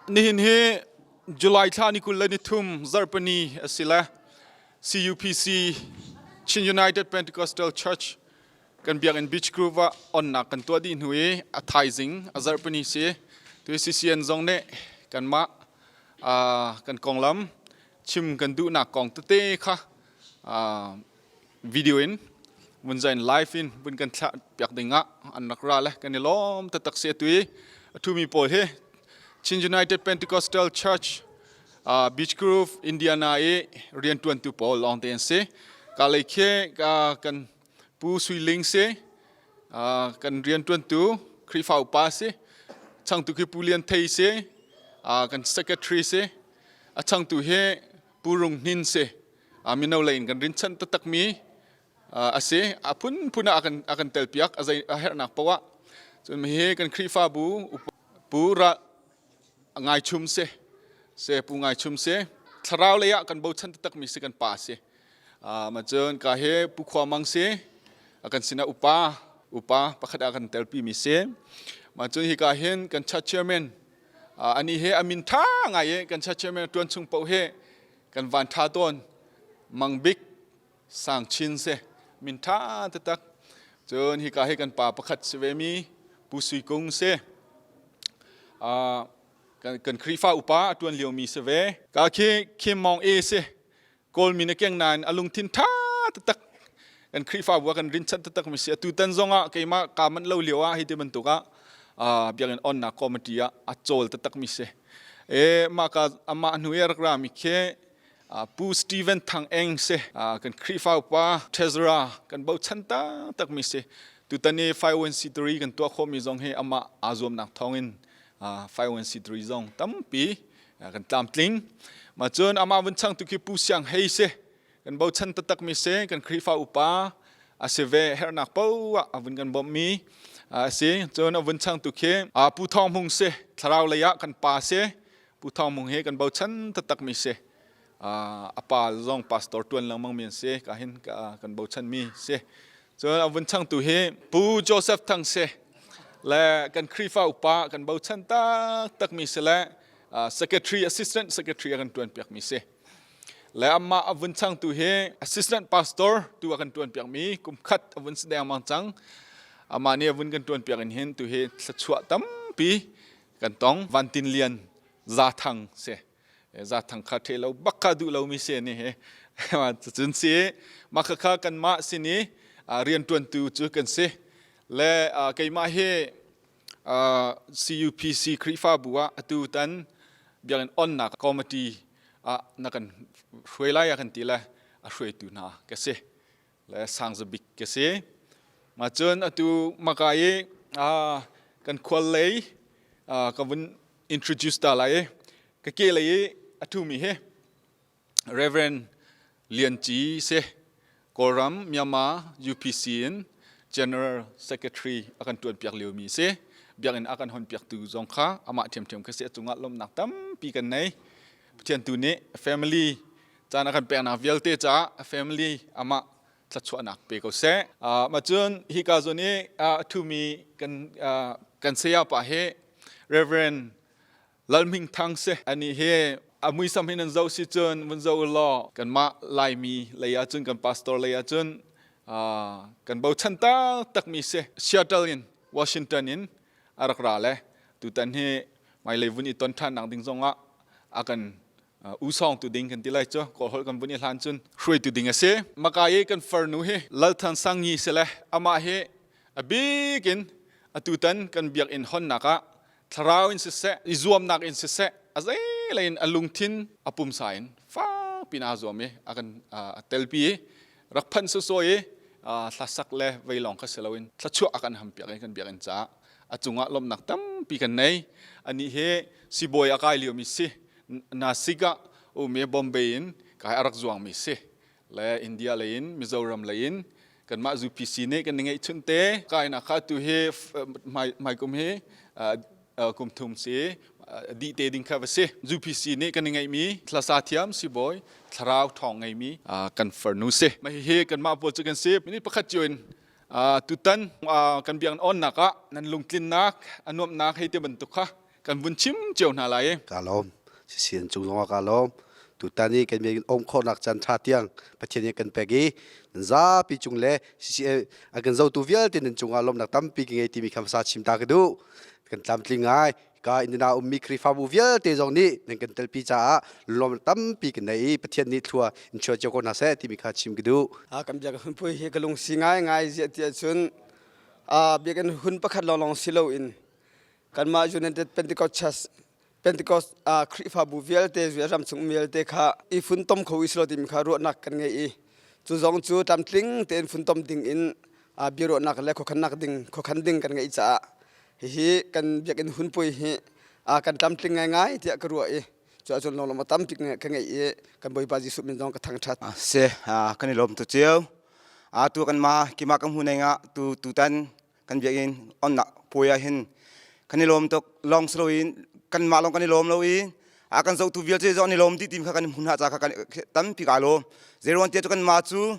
Nihin hi July thla ni 23 zarhpini a si le CUPC Chin United Pentecostal Church kan biakinn Beach Grove ah onnak kan tuah dih hnu i a thaizing a zarhpini si. Tu CCN zong nih kanmah kan konglam chim kan duhnak kong tete kha video in vun zain live in vun kan thlah piak ding ah an rak ra le kan i lawm taktak si. Atu i a thumi pawl hi Chin United Pentecostal Church, Beach Grove, Indiana i riantuantu pawl lawng te an si. Ka lei khi kan Pu Sui Ling si, kan riantuantu Khrihfa upa si. Changtu khi Pu Lian Thei si, kan secretary si. A changtu hi Pu Rung Hnin si, mino lei in kan rinchanh taktakmi a si. A phunphun ah a kan telpiak a zei a herhnak poah. Cun hi kan Khrihfabu Pu Ra Ngai Chum si se Pu Ngai Chum si, thlarau lei ah kan bochan taktakmi si, kan pa si. Ma cun ka hi Pu Khua Mang si, kan sinah upa pakhat ah kan telpi mi si. Ma cun hi ka hin kan church chairman, ani he a min tha ngai i kan church chairman tuan chung paoh he kan van tha tawn, Mang Bik Sang Chin si, min tha taktak. Cun hika hi kan pa pakhat si ve mi Pu Sui Kung si, kan Khrihfa upa a tuan lio mi si ve. Ka khi Kim Mong E si, Kawlmi na keng nain a lungthin tha taktak, kan Khrihfabu ah kan rinchanh taktak mi si. Atu tan zong ah keimah kaa manh lo lio ah hi ti bantuk ah biakinn onnak committee ah a cawl taktak mi si. E mah ka amah hnu i rak ra mi khi Pu Steven Thang Eng si, kan Khrihfa upa, treasurer, kan bochan taktak mi si. Tutan i 501c3 kan tuah khawh mi zong hi amah aa zuamnak thawngin 501c3 zong tampi kan tlamtling. Mah cun amah vun changtu khi Pu Siang Hei si, kan bochan taktak mi si, kan Khrihfa upa a si ve, herhnak poah a vun kan bawmh mi a si. Cun a vun changtu khi Pu Thawng Hmung si, thlarau lei ah kan pa si. Pu Thawng Hmung hi kan bochan taktak mi si. A pa zong pastor tuan lengmang mi an si, ka hin kan bochan mi si. Cun a vun changtu hi Pu Joseph Thang si le kan Khrihfa upa kan bochan taktak mi si le secretary, assistant secretary a kan tuan piak mi si. Le amah a vun changtu hi assistant pastor tu a kan tuan piak mi, kum khat a vun si dengmang cang. Amah nih a vun kan tuan piak in hin tu hi thluachuah tampi kan tong. Van Tin Lian Za Thang si. Za Thang kha the lo bak kha duh lomi si ni he. Cun si mah kha kanmah sin i riantuantu cu kan si. Le keimah hi CUPC Khrihfabu ah atu tan biakinn onnak committee ah na kan hruai lai a kan ti le a hruaitu hna ka si le sangzabik ka si. Ma cun atu maka i kan khual lei ka vun introduce ta lai i ka ke lei i a thumi hi Reverend Lian Ci si, Kawlram Myanmar UPC in General Secretary a kan ṭuan piak liomi si. Biakinn a kan hon piaktu zong kha amah ṭhiamṭhiam kha si. A cungah lawmhnak tampi kan nei. Pathian tu nih family caan a kan peknak vialte caah a family amah thluachuahnak pe ko seh. Mah cun hika zawn i a ṭhumi kan kan saya pa hi Reverend Lal Hming Thang si. Anih hi a muisam hin an zoh si cun vun zoh u law kanmah Laimi lei ahcun, kan pastor lei ahcun kan bochan taktakmi si. Seattle in, Washington in a rak ra le tutan hi hmailei vun i ton ṭhannak ding zongah a kan usawng tu ding kan ti lai cu, Kawl holh kan vun i hlan cun hruaitu ding a si. Maka i kan farnu hi Lal Than Sangi si le amah hi a bik in atutan kan biakinn honnak ah thlarau in siseh, i zuamnak in siseh, a zeilei in a lungthin a pumsa in fakpi in aa zuam i a kan a telpi i rak phanh sawsawh i hlasak le vei lawng kha si loin thluachuah a kan hampiak i kan biakinn caah a cungah lawmhnak tampi kan nei. Anih hi sibawi a kai liomi si, Nasik ah um i Bombay in kai a rak zuangmi si le India lei in, Mizoram lei in kanmah UPC nih kan i ngeihchun te. Kainak kha tu hi hmaikum hi kum thum si dih te ding kha va si. UPC nih kan i ngeihmi thlasa thiam sibawi thlarau ṭhawng ngeimi kan farnu si. Mah hihi kanmah pawl cu kan si. Minute pakhat cio in tutan kan biakinn onnak ah nan lungtlinnak, a nuamhnak hei ti bantuk kha. kan vun chim cio hna lai. Ka lawm. Sisian cung zong ah ka lawm. Tutan i kan om khawhnak caan ṭha tiang Pathian nih kan pek i nan zapi cung le a kan zotu vialte nan cungah lawmnak tampi ka ngei timi kha hmasa chim ta ka duh. Kan tlamtling ngai. Ka Indiana ummi Khrihfabu vialte zong nih nan kan telpi caah lawm tampi kan nei i Pathian nih thlua in chuah cio ko hna seh timi kha chim ka duh. Kan biak hun pui hi ka lungsi ngai ngai ziah tiah cun biakinn hun pakhat lawnglawng si loin kanmah United Pentecost Church Pentecost Khrihfabu vialte ram chung vialte kha i funtom kho i silo timi kha ruahnak kan ngei i cu zong cu tlamtling tein funtom ding in biaruahnak le khuakhannak ding khuakhan ding kan ngeih caah hihi kan biakinn hunpui hi kan tlamtling ngaingai tiah ka ruah i cu ahcun lunglawm a tampi ka ngeih i kan Bawipa Jesuh min zong ka thangṭhat. Si kan i lawm tu cio. Tu kan ma kima kan hmu nei nga tu tutan kan biakinn onnak puai ah hin kan i lawm tuk lawng si loin kanmah lawng kan i lawm lo i a kan zohtu vialte zong an i lawm ti tim kha kan hmun ha ca kha kan tampi ka lawm zeiruang tiah cu kanmah cu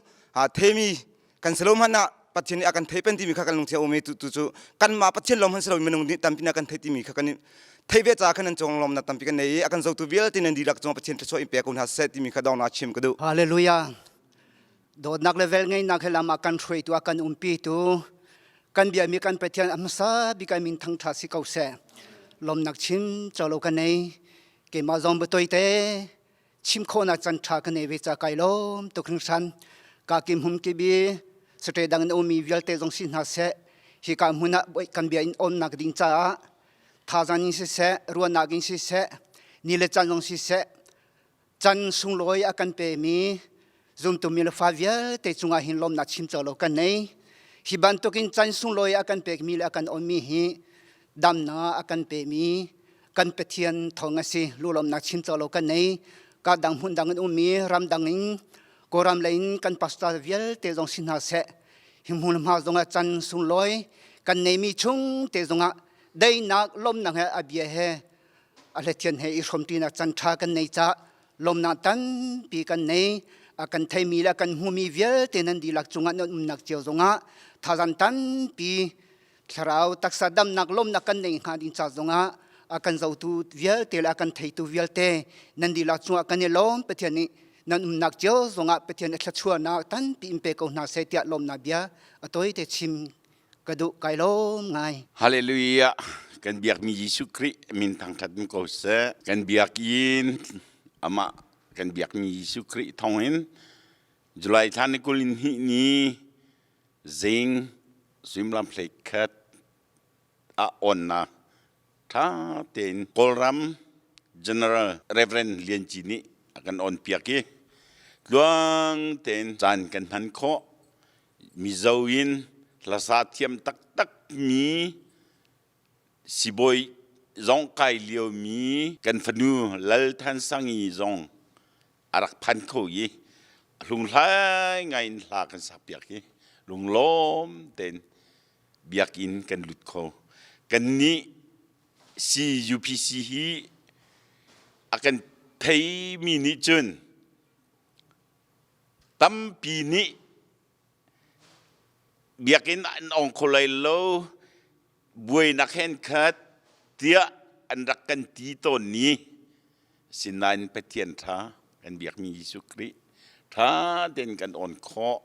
themi kan si lo hmanh ah Pathian nih a kan thei pen timi kha kan lungthia um i tu cu kanmah Pathian lawm hmanh si lo minung nih tampi na kan thei timi kha kan thei ve ca khan nan cung lawmnak tampi kan nei i a kan zohtu vialte nan dihlak cung Pathian thluachuah in pe ko hna seh timi kha dawngnak chim ka duh. Hallelujah. Dawtnak le velngeihnak he lam ah kan hruaitu a kan umpitu kan biami kan Pathian a hmasa bik ah min thangṭha si ko seh. Lawmnak chim cawlo ka nei. Keimah zong biatoi te chim khawhnak can ṭha ka nei ve ca kai lawm tuk hringhran. Ka kim hum kibi sate dang in ummi vialte zong si hna seh. Hi ka hmun ah kan bia in awmnak ding caah thazang in siseh, ruahnak in siseh, ni le caan zong siseh, Can sunglawi a kan pemi zumtu mi le fa vialte cungah hin lawmnak chim cawk lo kan nei. Hi bantukin can sunglawi a kan pekmi le a kan onmi hi damnak a kan pemi kan Pathian thawng a si. Lulawmnak chim cawk lo kan nei. Ka dang hmun dang in ummi ram dang in Kawlram lei in kan pastor vialte zong si hna seh. Hi hmun hma zongah can sunglawi kan neimi chung te zongah daihnak lawmnak he a bia he a hlethian he i hrawmṭinak can ṭha kan nei cah lawmnak tampi kan nei a kan theimi le a kan hmumi vialte nan dihlak cungah nan umnak cio zongah thazang tampi thlarau taksa damnak lawmnak kan nei hnga ding ca zongah a kan zotu vialte le a kan theitu vialte nan dihlak cungah kan i lawm Pathian nih nan umnak cio zongah Pathian a thluachuahnak tampi in pe ko hna seh tiah lawmnak bia a tawite chim ka duh kai lawm ngai. Hallelujah. Kan biakmi Jesuh Khrih min thangṭhat in ko seh. Kan biakinn amah kan biakmi Jesuh Khrih thawngin July thla ni 22 ni zing suimilam 11 ah onnak ṭha tein Kawlram General Reverend Lian Ci nih a kan on piak i tluang tein caan kan hman khawh. Mizo in hlasa thiam taktakmi sibawi zong kai liomi kan fanu Lal Than Sangi zong a rak phan kho i hlunghlai ngai in hla kan sakpiak i lunglawm tein biakinn kan lut kho. Kannih CUPC hi a kan theimi nih cun Tampi nih biakinn an ong kho lai lo, buainak he an khat tiah an rak kan ti tawn ni. Sinain Pathian ṭha kan biakmi Jesuh Khrih ṭha tein kan on khawh.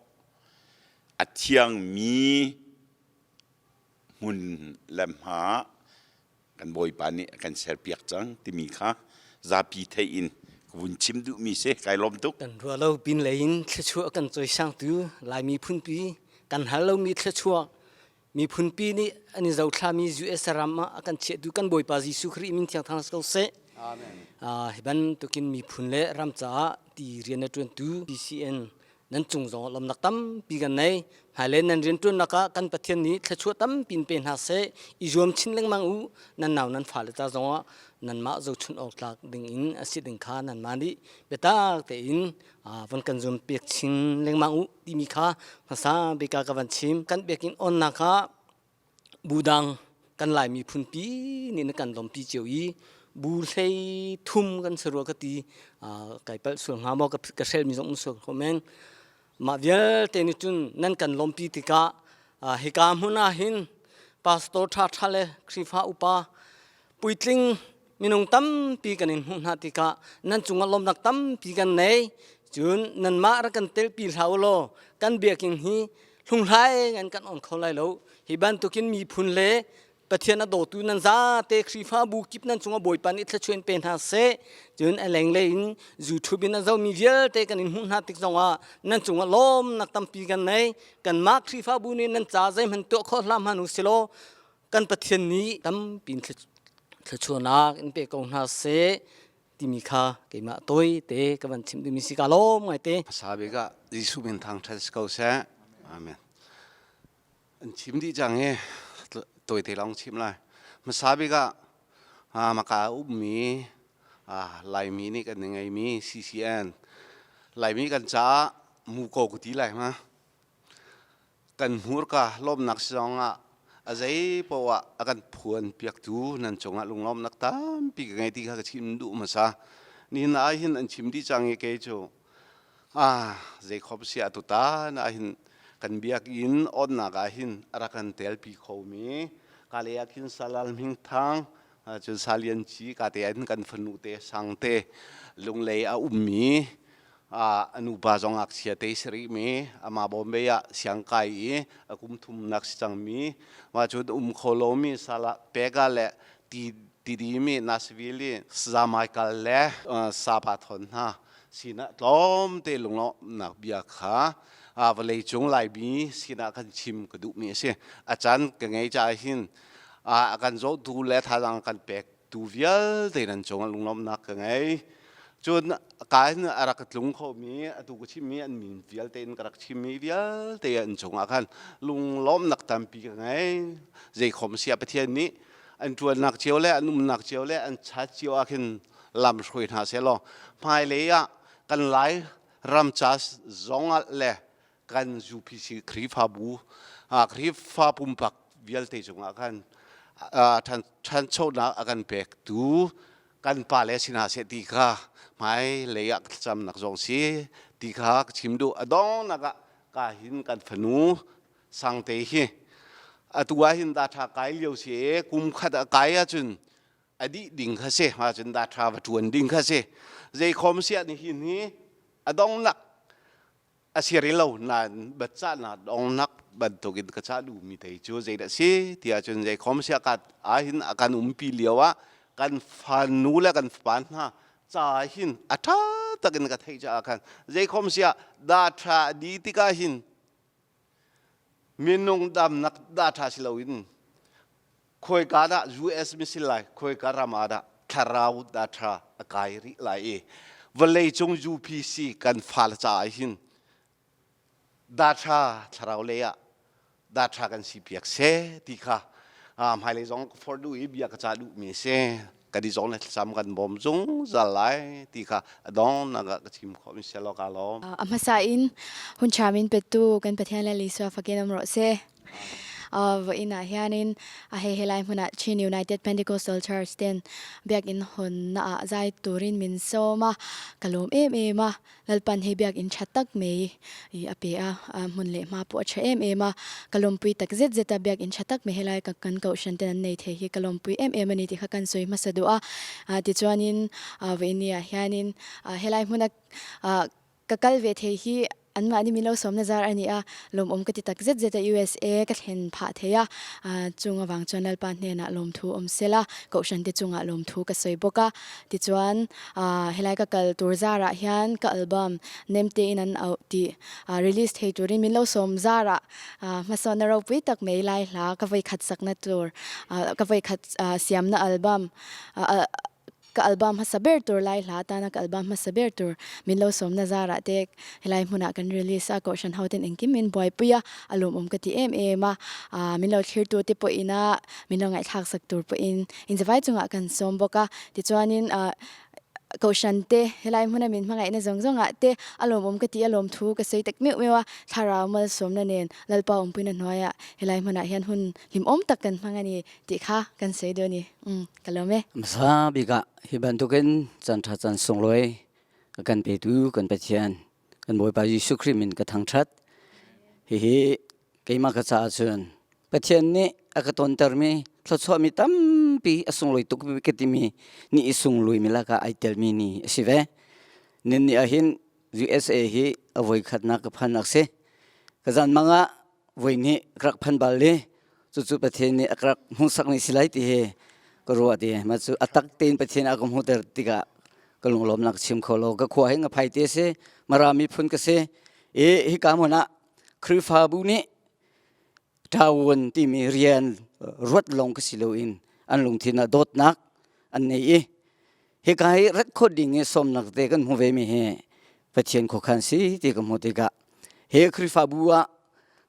A thiangmi hmun le hma kan Bawipa nih a kan serpiak cang timi kha zapi theih in ka vun chim duhmi si kai lawm tuk. Kan ruah lo pin lei in thluachuah kan cawisangtu Laimi phunpi kan hal lomi thluachuah miphunpi nih an i zothlami US ram ah a kan chiahtu kan Bawipa Jesuh Khrih min thiang thang ko seh. Amen. Hi bantukin miphun le ram caah ti rian a ṭuantu PCN nan cung zong lawmnak tampi kan nei hmailei nan rianṭuannak ah kan Pathian nih thluachuah tampi in pe hna seh i zuam chin lengmang u nan nau nan fale ca zongah nanmah zohchunh awk tlak ding in a si ding kha nanmah nih biatak tein van kan zuam pek chin lengmang u timi kha hmasa bik ah ka van chim kan biakinn onnak ah Bu dang kan Lai miphun pi nih na kan lawmpi cio i bu hlei thum kan si rua ka ti kai palh sual hnga maw ka hrelmi zong um sual kho men mah vialte nih cun nan kan lawmpi tikah hika hmun ah hin pastor ṭha ṭha le Khrihfa upa Puitling minung tampi kan in hmuh hna tikah nan cungah lawmnak tampi kan nei. Cun nanmah rak kan telpi hlah u law kan biakinn hi hlunghlai ngan kan on kho lai lo. Hi bantukin miphun le Pathian a dawtu nan zate Khrihfabu kip nan cungah Bawipa nih thluachuah in pe hna seh. Cun a lenglei in YouTube in a zomi vialte kan in hmuh hna tik zongah nan cungah lawmnak tampi kan nei. Kanmah Khrihfabu nih nan ca zeihmanh tuah khawh hlah hmanh u silaw kan Pathian nih tampi in thluachuahnak in pe ko hna seh timi kha keimah tawi te ka van chim duhmi si ka lawm ngai te. Hmasa bik ah Jesuh min thangṭhat si ko seh. Amen. An chim dih cang i tawite lawng chim lai. Hmasa bik ah maka a ummi Laimi nih kan ngeimi CCN Laimi kan caah muko ka ti lai ma. Kan hmurka lawmnak si zong ah a zei poah a kan phuan piaktu nan cungah lunglawmnak tampi ka ngei ti kha ka chim duh hmasa. Nihin ah hin an chim dih cang i kei cu Ah, zeikhop si ah tutan ah hin kan biakinn onnak ah hin a rak kan telpi khomi kale ah khin Salal Hming Thang cun Salian Ci ka te ah hin kan fanu te sang te lunglei a ummi a nupa zong ngakchia te si rih mi ama Bombay ah siangkai i a kum thumnak si cangmi mah cun um kho lomi sala peka le ti tidimi Nashville Saza Michael le Sapa Thon hna sinah tlawmte lunglawmhnak bia kha vawlei cung Laimi sinah kan chim ka duhmi a si. A caan ka ngei caah hin a kan zohtu le thazaang kan pektu vialte nan cungah lunglawmhnak ka ngei. Cun ka hin a rak tlung khomi atu ka chimmi an min vialte in ka rak chimmi vialte an cungah khan lunglawmhnak tampi ka ngei. Zeikhom sia Pathian nih an ṭuannak cio le an umnak cio le an chat cio ah khin lam hruai hna seh law hmailei ah kan Lai ram ca zong ah le kan UPC Khrihfabu Khrihfa pumpak vialte cungah khan ṭhanchonak a kan pektu kan pale si hna seh ti kha hmailei ah thlacamnak zong si ti kha ka chim duh. A donghnak ah ka hin kan fanu Sangte hi atu ah hin dah kai lio si kum khat a kai ahcun a dih ding kha si ahcun dah ṭha va ṭuan ding kha si zeikhom siah ni hin hi a dongnak a si rih lo nain batcahnak dongnak bantukin ka cah duhmi te cu zeidah si ti ahcun zeikhom siah ka ahhin a kan umpi lio ah kan fanu le kan fapa hna ca hin a ṭha takin ka theih caah khan zeikhom siah dah ṭha di tikah hin Minung damnak dah ṭha si loin khawika dah US missile lai, khawika ram ah dah thlarau dah ṭha a kai rih lai i vawleicung UPC kan fale caah hin dah ṭha thlarau lei ah dah ṭha kan si piak seh ti kha hmailei zong ka forh duh i bia ka cah duhmi a si. Kan i zong le thlacam kan bawm zungzal lai ti kha a dongnak ah ka chim khawh mi si lo ka lawm. A hmasa in hun cham in petu kan Pathian le Lisua fakin um rawh seh. Voin ah hianin a he helai hmun ah Chin United Pentecostal Church ten biakinn hon na ah zai turin min sawm a ka lawm em em a Lalpan hi biakinn ṭha tak mai i a pe a, hmun leh hma pawh a ṭha em em a, ka lawmpui tak zet zet a, biakinn ṭha tak mai helai ka kan kohhran ten an nei thei hi ka lawmpui em em a ni tih kha kan sawi hmasa duh a. Tichuanin vawiini ah hianin helai hmuna ka kal ve thei hi anmahni min lo sawmna zar a ni a, lawmawm ka ti tak zet zet a, USA ka thlen phah thei a, chung avang chuan Lalpa hnenah lawmthu awm sela, kohhran te chungah lawmthu ka sawi bawk a. Tichuan helai ka kal tur zarah hian ka album Nemte in an auh tih release thei turin min lo sawm zarah hmasawnna ropui tak mai lai hla ka voikhat sakna tur ka voikhat siamna album ka album hmasa ber tur lai hla atana ka album hmasa ber tur min lo sawmna zarah te helai hmunah kan release a kohhran ho ten engkim min buaipui a a lawmawm ka ti em em a min lo thlir tu te pawhin a min lo ngaihthlak sak tur pawhin Inzavai chungah kan sawm bawk a, tichuanin Kohhran te helai hmuna min hmangaihna zawng zawngah te a lawmawm ka ti a lawmthu ka sawi tak meuh meuh a, thlarau malsawmna nen Lalpa awmpuina hnuaiah helai hmunah hian hun hlimawm tak kan hmang a ni tih kha kan sawi duh a ni. Umm ka lawm e. Hmasa bik ah hi bantukin caan ṭha caan sunglawi a kan petu kan Pathian kan Bawipa Jesuh Khrih min ka thangṭhat. Hihi keimah ka caah cun Pathian nih a ka tontermi thluachuahmi tampi. tampi a sunglawi tuk ka timi ni i sunglawi mi lakah ai telmi ni a si ve. Nin ni ahhin USA hi a voikhatnak ka phannak si. Ka zan mang ah voi nih ka rak phan bal i cucu Pathian nih a ka rak hmuhsak ni si lai ti hi ka ruah ti. Mah cu a tak tein Pathian a ka hmuhter tikah ka lunglawmnak chim kho lo. Ka khua hi ngaphai te si, Mara miphun ka si. I hika hmun ah Khrihfabu nih ṭavuan timi rian ruat lawng ka si loin an lungthin ah dawtnak an nei i hika hi rat khawh ding i sawmnak te kan hmu ve mi hi Pathian khuakhan si ti ka hmuh tikah he Khrihfabu ah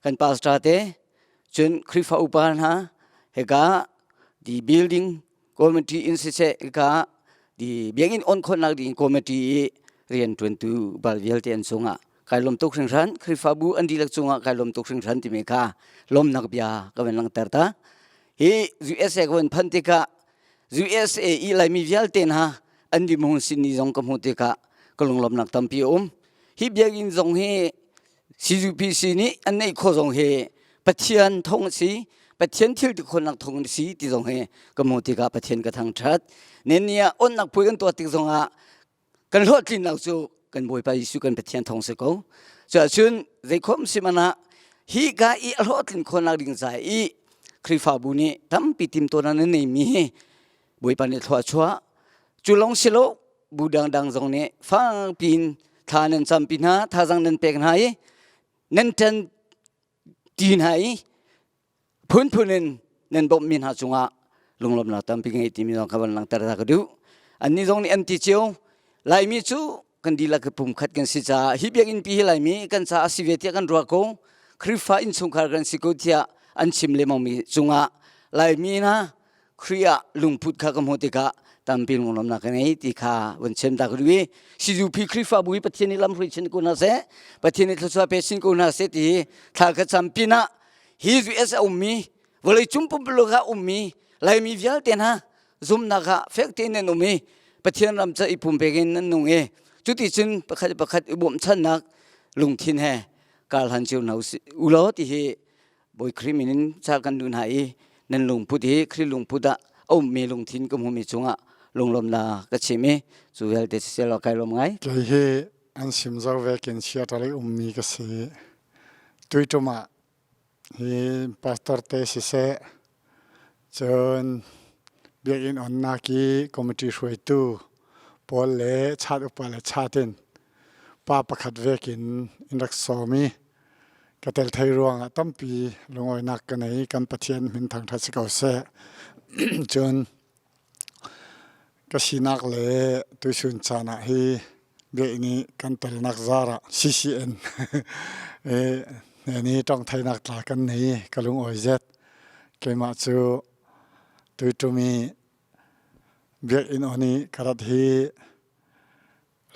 kan pastor te cun Khrihfa upa hna hika di building committee in siseh ka di biakinn on khawhnak ding committee i rian ṭuantu bal vialte an cungah kai lawm tuk hringhran Khrihfabu an dihlak cungah kai lawm tuk hringhran timi kha lawmnak bia ka van langhter ta hi USA ka van phanh tikah USA i Laimi vialte hna an dirhmun sin ni zong ka hmuh tikah ka lunglawmnak tampi a um hi biakinn zong hi CUPC nih an neih khawh zong hi Pathian thawng a si Pathian thil ti khawhnak thawng a si ti zong hi ka hmuh tikah Pathian ka thangṭhat. Nen ni ah onnak puai kan tuah tik zongah kan hlawhtlinnak cu kan Bawipa Jesuh kan Pathian thawng si ko. Cuahcun zeikhom si man ah hi ka i a hlawhtlin khawhnak ding ca i Khrihfabu nih tampi timtuahnak nan neimi hi Bawipa nih thlua chuah cu lawng si lo bu dangdang zong nih fakpi in thla nan campi hna thazang nan pek hna i nan ṭan ti hna i phunphun in nan bawmhmi hna cungah lunglawmhnak tampi ngei timi zong kha van langhter ta ka duh annih zong nih an ti cio Laimi cu kan dihlak pumkhat kan si caah hi biakinn pi hi Laimi kan caah a si ve tiah kan ruah ko Khrihfa innchungkhar kan si ko tiah an chim lengmangmi cungah Laimi hna Khrih ah lungput kha ka hmuh tikah tampi lunglawmhnak ka ngei ti kha vun chim ta ka duh i CUP Khrihfabu hi Pathian nih lamhruai chin ko hna seh Pathian nih thluachuah pe chin ko hna seh ti hi thla ka cam pinah hi US a ummi vawlei cung pumpuluk ah ummi Laimi vialte hna zumhnak ah fek tein nan um i Pathian ram ca i pumpek in nan nung i cuti cun pakhat pakhat i bawmhchannak lungthin he kar hlan cio hna u law ti hi Bawi Khrih min in ca kan duh hna i nan lungput hi Khrih lungput ah a ummi lungthin ka hmumi cungah lunglawmnak ka chim i cu vialte siseh law kai lawm ngai. Kei hi an sim zo vekin Seattle i ummi ka si. Tuitum ah hi pastor te siseh cun biakinn onnak i committee hruaitu pawl le chat upa le chat in pa pakhat vekin in rak sawm i Ka tel thei ruangah tampi lungawinak ka nei. Kan Pathian min thangṭhat si ko seh. Cun ka sinak le tuisun caan ah hi biakinn i kan telnak zar ah CCN he ni tawngtheinak tla kan nei. Ka lungawi zet. Keimah cu tuitum i biakinn on i ka rat hi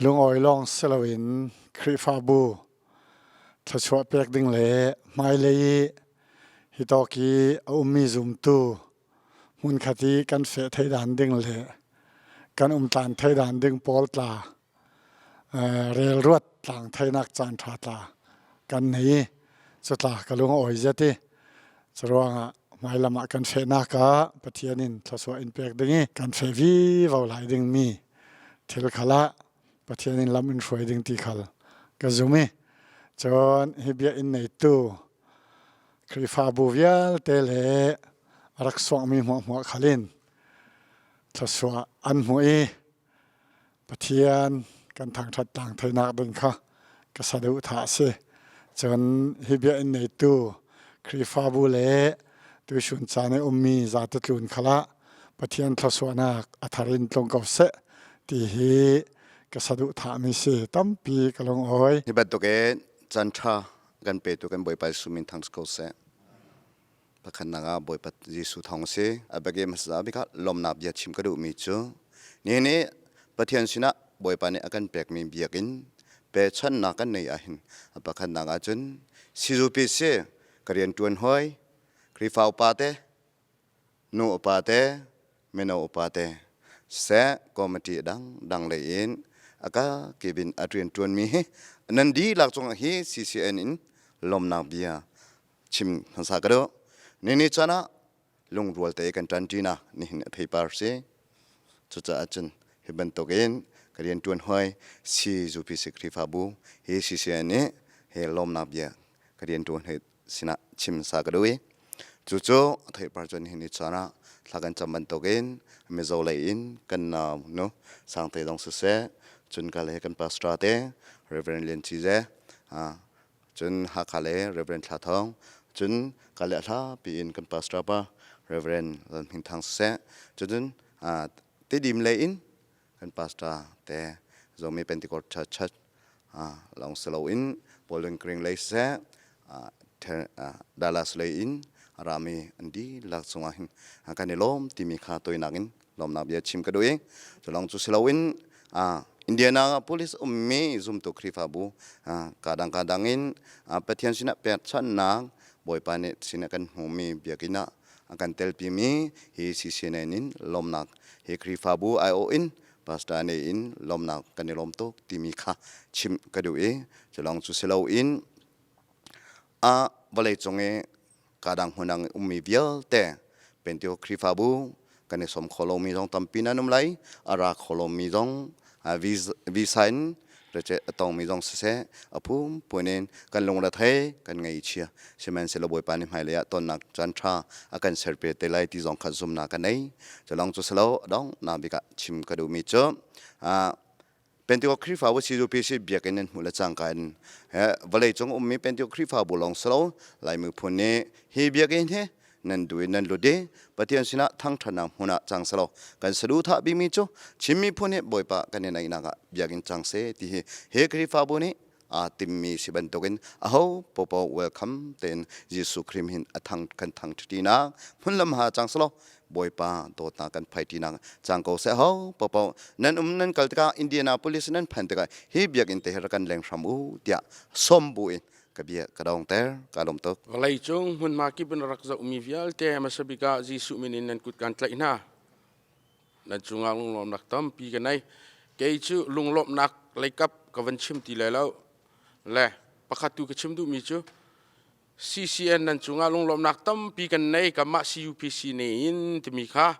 Lungawi lawng si loin Khrihfabu thluachuah pek ding le hmailei i hi tawk i a ummi zumtu hmunkhat i kan feh thei dan ding le kan umtlan thei dan ding pawl tla relruat tlang theinak caan ṭha tla kan nei i cutla ka lung a awi zet i curuangah hmailam ah kan fehnak ah Pathian in thluachuah in pek ding i kan feh vivo lai dingmi thil khal ah Pathian in lam in hruai ding ti khal ka zum i cun hi biakinn neitu Khrihfabu vialte le a rak suakmi hmuahhmuah khal in thluachuah an hmuh i Pathian kan thangṭhat tlang theinak ding kha ka saduhthah a si. Cun hi biakinn neitu Khrihfabu le tuisun caan i ummi zate tlun khal ah Pathian thluachuahnak a thar in tlung ko seh ti hi ka saduhthahmi si tampi ka lungawi. Hi bantuk in caan ṭha kan petu kan Bawipa Jesuh min thang ko seh. Pakhatnak ah Bawipa Jesuh thawng a si. A biaki hmasa bik ah lawmnak bia chim ka duhmi cu nihin ni Pathian sinah Bawipa nih a kan pekmi biakinn pechannak kan neih ahhin a pakhatnak ahcun sizupi si ka rianṭuan hawi Khrihfa upa te nu upa te mino upa te siseh committee dangdang lei in a ka kip in a rianṭuanmi hi nan dihlak cungah hi CCN in lawmnak bia chim hmasa ka duh. Nini caan ah lungrual te kan ṭanṭinak nihin a theipar si. Cucaah cun hi bantukin ka rianṭuan hoi CZUPC Khrihfabu hi CCN nih he lawmnak bia ka rianṭuan hoi sinah chim sa ka duh i cucu a theipar cun nihin ni caan ah thla kan cam bantukin Mizo lei in kan nau nu Sangte zong siseh cun ka le kan pastor te Reverend Lian Ci Ze cun Hakha le Reverend Thla Thawng, cun ka le hla piin kan pastor pa Reverend Lal Hming Thang siseh, cun Tidim lei in kan pastor te Zomi Pentecost Church Church lawng si loin Bowling Green lei siseh, Dallas lei in a rami an dihlak cungah hin kan i lawm timi kha toinak in lawmnak bia chim ka duh i culong cu si loin Indiana police ummi zumtu Khrihfabu kadang kadang in Pathian sinah pekchanhnak Bawipa nih sinah kan hmumi biakinn ah a kan telpimi hi CCNN in lawmnak hi Khrihfabu aiawh in pastor nih in lawmnak kan i lawm tuk timi kha chim ka duh i culong cu si loin a vawlei cung i kadang hmunang ummi vialte Pentecost Khrihfabu kan i sawm kho lomi zong tampi nan um lai a ra kho lomi zong visa in rece a tongmi zong siseh a phunphun in kan lungre thei kan ngei chia sihmanhsehlaw Bawipa nih hmailei ah tonnak caan ṭha a kan serpi te lai ti zong kha zumnak ka nei culong cu silo dong na bik ah chim ka duhmi cu Pentecost Khrihfabu CUPC biakinn nan hmuh le cangka in vawleicung ummi Pentecost Khrihfabu lawng si lo Lai miphun nih hi biakinn hi nan duh in nan lut i Pathian sinah thangṭhatnak hmun ah cang selaw kan saduhthah bikmi cu Chin miphun hi Bawipa kan i naihnak ah biakinn cang seh ti hi hi Khrihfabu nih aa timmi si bantukin aho popo welcome tein Jesuh Khrih hin a thang kan thangṭhatinak hmunlam ha cang selaw Bawipa dawtnak kan phaiṭinak cang ko seh ho popo nan um nan kal tikah Indianapolis nan phan tikah hi biakinn te hi rak kan leng hram u tiah sawm bu in ka bia ka dongter ka lawm tuk. Vawlei cung hmunhma kip in rak zohmi vialte hmasa bik ah Jesuh min in nan kut kan tlaih hna. Nan cungah lunglawmnak tampi ka nei. Kei cu lunglawmhnak leikap ka van chim ti lai lo. Le pakhat tu ka chim duhmi cu CCN nan cungah lunglawmhnak tampi kan nei kanmah CUPC ne in timi kha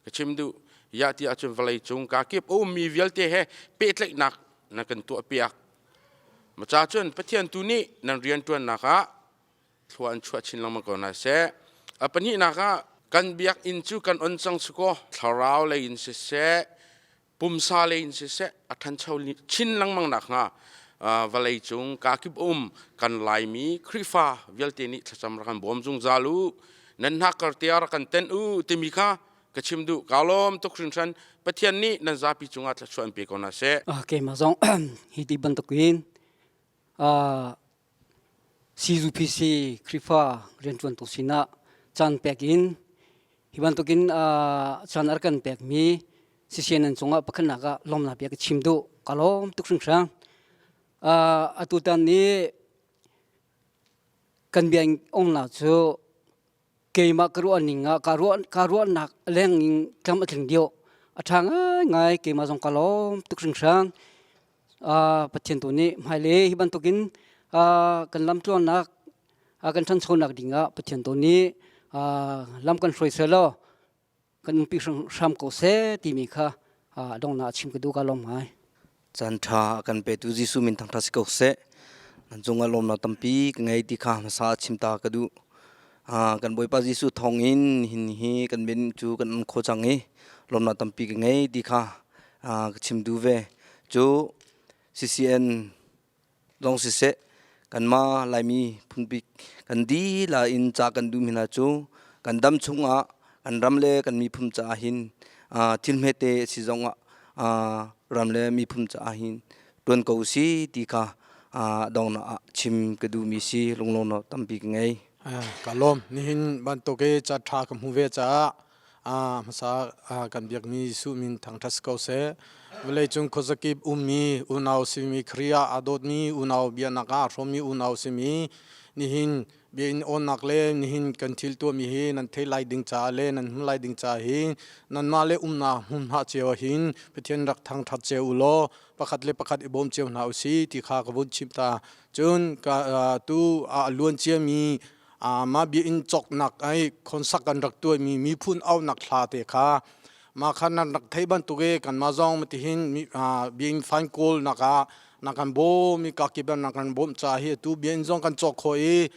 ka chim duh. Ya ti ahcun vawlei cung ka kip a ummi vialte he pehtlaihnak na kan tuah piak. Maca cun Pathian tu nih nan rianṭuannak ah thlua an chuah chin lengmang ko hna seh. A pahnihnak ah kan biakinn cu kan on cang si kaw thlarau lei in siseh pumsa lei in siseh a ṭhancho chin lengmang nakhnga vawlei cung kakip um kan Laimi Khrihfa vialte nih thlacam rak kan bawm zungzal u nan hnakkar te ah rak kan tenh u timi kha ka chim duh ka lawm tuk hringhran Pathian nih nan zapi cungah thluachuah in pe ko hna seh. Keimah zong hi ti bantukin CUPC Khrihfa rianṭuantu sinah caan pek in hi bantukin caan a rak kan pekmi CCNN cungah pakhatnak ah lawmnak bia ka chim duh. Ka lawm tuk hringhran. Atutan ni kan bia ongnak cu keimah ka ruah ning ah ka ruah ka ruahnak leng in tlam a tling deuh. A ṭha ngaingai keimah zong ka lawm tuk hringhran. Pathian tu nih hmailei hi bantukin kan lamtluannak kan ṭhanchonak dingah Pathian tu nih lam kan hruai selaw kan umpi hram ko seh timi kha donghnak chim ka duh ka lawm ngai. Caan ṭha a kan petu Jesuh min thangṭhat si ko seh. Nan cungah lawmnak tampi ka ngei ti kha hmasa chim ta ka duh. Kan Bawipa Jesuh thawngin hin hi kan min cu kan um kho cang i lawmnak tampi ka ngei ti kha ka chim duh ve. Cu CCN zong siseh kanmah Laimi phunpi kan dila in ca kan duhmi hna cu kan dam chungah kan ram le kan miphun caah hin thil hmete a si zongah ram le miphun caah hin ṭuan ko si ti kha donghnak ah chim ka duhmi si lunglawmhnak tampi ka ngei. Ka lawm nihin bantuk i ca ṭha ka hmu ve caah hmasa kan biakmi Jesuh min thangṭhat si ko seh. Vawleicung khuazakip ummi unau simi Khrih ah aa dawtmi unau biaknak ah aa hrawmmi unau simi nihin biakinn awnnak le nihin kan thil tuahmi hi nan theih lai ding caah le nan hmuh lai ding caah hi nanmah le umnak hmunhma cio ah hin Pathian rak thangṭhat cio u law pakhat le pakhat i bawm cio hna u si ti kha ka vun chim ta. Cun ka tu a luan ciami Mah biakinn cawknak ai khonsak kan rak tuahmi miphun auhnak hla te kha mah kha nan rak theih bantuk i kanmah zong matihin biakinn fan kawlnak ah na kan bawm i kakip ah na kan bawmh ca hi atu biakinn zong kan cawk khawh i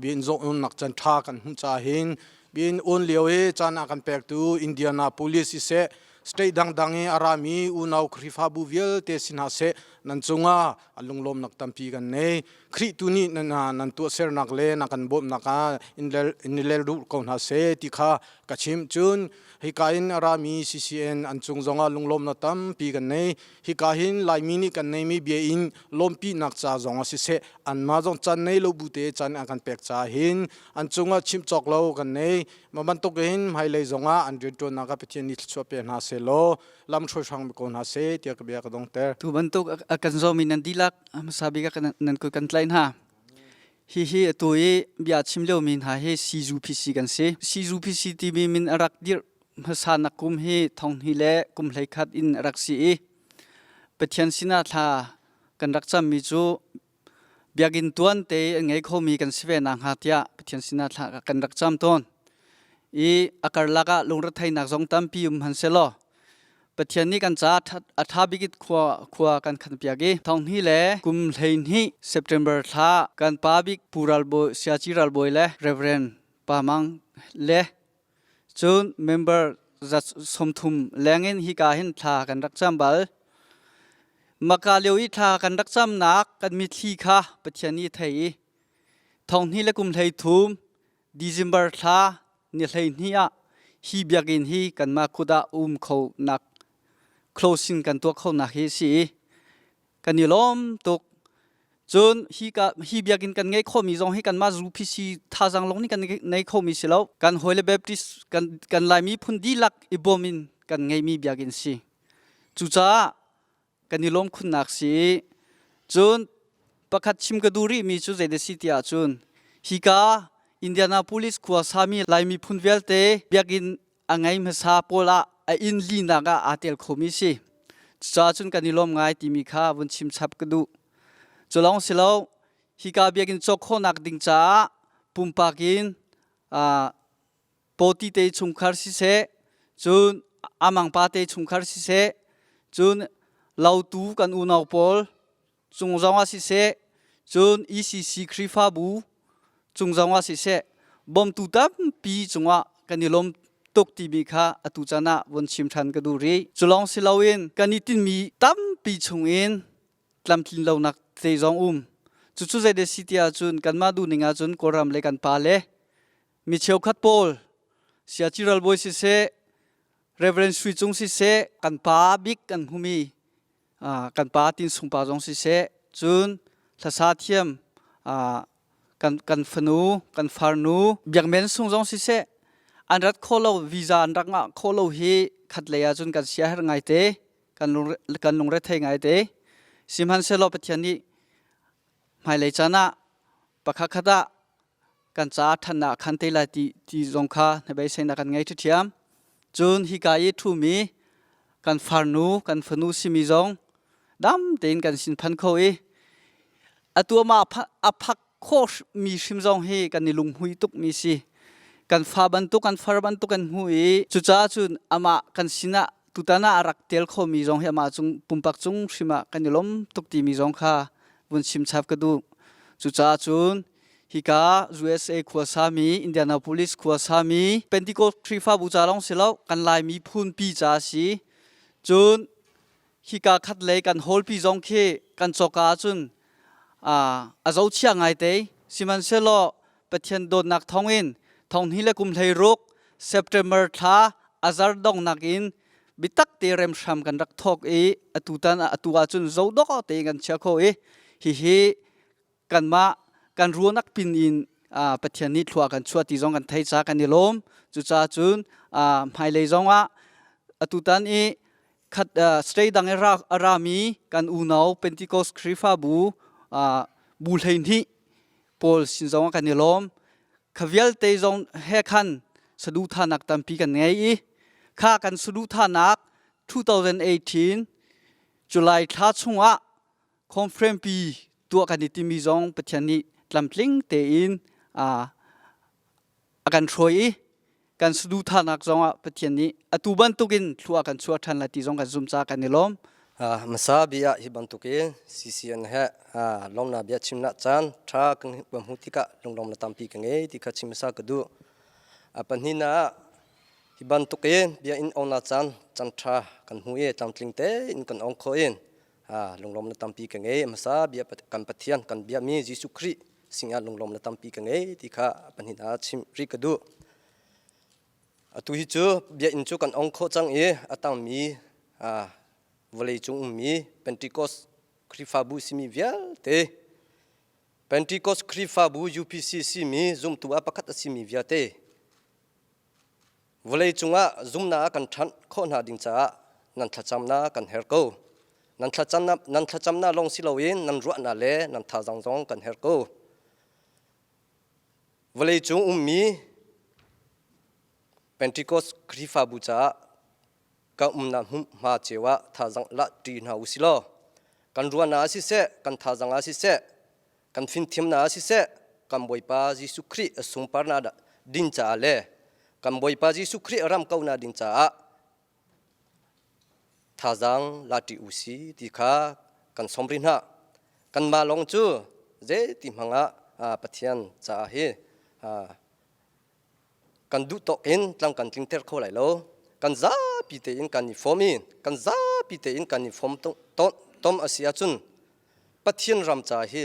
biakinn zong umnak can ṭha kan hmuh ca hin biakinn un lio i caan a kan pektu Indianapolis siseh state dangdang i a rami unau Khrihfabu vialte si hna seh nan cungah a lunglawmnak tampi kan nei. Khrih tu nih nan, nan tuahsernak le na kan bawmhnak ah in lel duh ko hna seh ti kha ka chim. Cun hika in a rami CCN an cung zongah lunglawmnak tampi kan nei. Hika hin Laimi nih kan neimi bia in lawmpinak ca zong ah siseh anmah zong can nei lo bu te can an kan pek ca hin an cungah chim cawk lo kan nei. Mah bantuk in hmailei zongah an rianṭuannak ah Pathian nih thluachuah pe hna seh law lam hruai ko hna seh tiah ka bia ka dongter. Tu bantuk a kan zawmi nan dihlak hmasa bik ah nan kut kan tlaih hna. Hihi atu i bia chim liomi hna hi CUPC kan si. CUPC timi min a rak dirh hmasa nak kum hi thonghnih le kum 11 in a rak si i Pathian sinah thla kan rak cammi cu biakinn tuan te an ngei khomi kan si ve nakhnga tiah Pathian sinah thla kan rak cam tawn. I a karlak ah lungretheihnak zong tampi um hmanh selaw Pathian nih kan caah a ṭha bik khua khua kan khan piak i thonghnih le kum 12 September thla kan pa bik Pu Ral Bawi Siaci Ral Bawi le Reverend Pa Mang le Cun member za 30 lengin hika hin thla kan rak cam bal. Maka lio i thla kan rak camnak kan mitthli kha Pathian nih a thei i thonghnih le kum 13 December thla ni 12 ah hi biakinn hi kanmah kut ah um kho nak closing kan tuah kho nak hi a si i kan i lawm tuk. Cun hi ka hi biakinn kan ngei khomi zong hi kanmah UPC thazaang lawng nih kan nei khomi si lo. Kan hawile Baptist kan kan Laimi phun dihlak i bawm in kan ngeimi biakinn si. Cucaah kan i lawm khunnak si. Cun pakhat chim ka duh rihmi cu zei si ti ahcun hika Indianapolis khua sami Laimi phun vialte biakinn a ngei hmasa pawl ah a inn linak ah aa tel khomi si. Cucaah cun kan i lawm ngai timi kha vun chim chap ka duh. Cu lawng si lo, hika biakinn cawk khawhnak ding caah pumpak in uh, pawti te chungkhar siseh, cun amang pa te chungkhar siseh, cun lautu kan unau pawl cung zong ah siseh, cun ECC Khrihfabu cung zong ah siseh, bawmtu tampi cungah kan i lawm tuk timi kha atu caan ah vun chim ṭhan ka duh rih. Cu lawng si loin kan i tinhmi tampi chungin tlamtlin lonak te zong um. Cucu zei si ti ahcun kanmah duhning ahcun Kawlram le kan pa le mi cheukhat pawl Siaci ralbawi siseh, Reverend Sui Cung siseh, kan pa bik kan hmumi kan pa Tin Sung pa zong siseh cun hlasa thiam kan kan fanu kan farnu biakmen sung zong siseh an rat kho lo visa an rak ngah kho lo hi khat lei ahcun kan sia her ngai te kan lung kan lungre thei ngai te sihmanhsehlaw Pathian nih hmailei caan ah pakhat khat ah kan caah ṭhatnak a khan te lai ti, ti zong kha hnabeiseinak kan ngei ṭhiam. Cun hika i ṭhumi kan farnu, kan fanu simi zong dam tein kan sin phan kho i atu amah a phak khawh mi hrim zong hi kan i lunghmui tuk mi si. Kan fa bantuk, kan far bantuk kan hmu i cucaah cun amah kan sinah tutan ah a rak tel khomi zong hi amah cung pumpak cung hrim ah kan i lawm tuk timi zong kha vun chim chap ka duh. Cucaah cun hika USA khuasami Indianapolis khuasami Pentecost Khrihfabu ca lawng si lo kan Laimi phunpi ca a si. Cun hika khat lei kan hallpi zong khi kan cawka ahcun a zohchia ngaite. Sihmanhsehlaw Pathian dawtnak thawngin thonghnih le kum 16 September thla azar donghnak in bitak te remhram kan rak thawk i atutan atu ahcun zodok te kan chia kho i hihi kanmah kan ruahnak pin in Pathian nih thlua kan chuah ti zong kan thei ca kan i lawm cucaah cun hmailei zong ah atutan i khat state dang i a rami kan unau Pentecost Khrihfabu bu 12 pawl sin zong ah kan i lawm kha vialte zong he khan saduhthahnak tampi kan ngei i kha kan saduhthahnak 2018 July thla chungah conference pi tuah kan i timi zong Pathian nih tlamtling tein a. a kan hruai i kan saduhthahnak zongah Pathian nih atu bantukin thlua kan chuah ṭhan lai ti zong kan zumh caah kan i lawm. Hmasa bia hi bantukin CCN he lawmnak bia chimnak caan ṭha kan hmuh tikah lunglawmnak tampi ka ngei ti kha chim hmasa ka duh. A pahnihnak ah hi bantukin bia in ongnak caan caan ṭha kan hmu i tlamtling tein kan ong kho in lunglawmnak tampi ka ngei. Hmasa bia kan Pathian kan biakmi Jesuh Khrih singah lunglawmnak tampi ka ngei ti kha pahnihnak ah chim rih ka duh. Atu hi cu biakinn cu kan ong khawh cang i a tangmi vawleicung ummi Pentecost Khrihfabu simi vialte Pentecost Khrihfabu UPC simi zumtu ah pakhat a simi vialte vawleicung ah zumnak ah kan ṭhanh khawh hna ding caah nan thlacamnak kan herh ko. Nan thlacamnak, nan thlacamnak lawng si loin nan ruahnak le nan thazaang zong kan herh ko. Vawleicung ummi Pentecost Khrihfabu caah kan umnak hmunhma cio ah thazaang lah ṭi hna u si law kan ruahnak ah siseh, kan thazaang ah siseh, kan fimthiamnak ah siseh, kan Bawipa Jesuh Khrih a sungparnak ding caah le kan Bawipa Jesuh Khrih a ram kaunak ding caah thazaang la ṭi u si ti kha kan sawm rih hna. Kanmah lawng cu zeiti hmang ah Pathian caah hi kan duh tawk in tlang kan tlingter kho lai lo. Kan zapi tein kan i fawm i kan zapi tein kan i fawm tom a si ahcun Pathian ram ca hi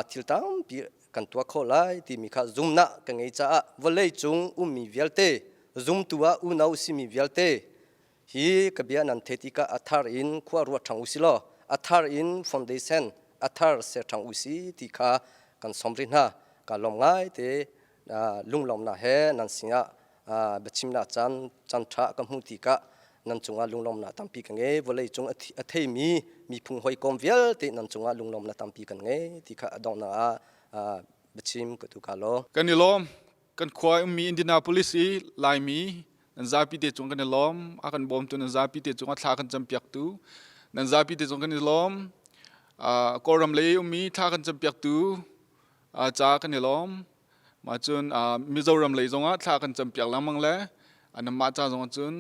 thil tampi kan tuah khawh lai timi kha zumnak ka ngei caah vawlei cung ummi vialte zumtu ah unau simi vialte hi ka bia nan theih tikah a thar in khua ruat ṭhang u si law a thar in foundation a thar ser ṭhang u si ti kha kan sawm rih hna ka lawm ngai te lunglawmnak he nan sinah biachimnak caan caan ṭha ka hmuh tikah nan cungah lunglawmnak tampi ka ngei vawlei cung a theimi miphung hawikom vialte nan cungah lunglawmnak tampi kan ngei ti kha a donghnak ah biachim ka tu ka law kan i lawm kan khua ummi Indianapolis i Laimi nan zapi te cung kan i lawm a kan bawmtu nan zapi te cung a thla kan campiaktu nan zapi te cung kan i lawm Kawlram lei ummi thla kan campiaktu ca kan i lawm Mah cun Mizoram lei zongah thla kan campiak lengmang le anmah ca zongah cun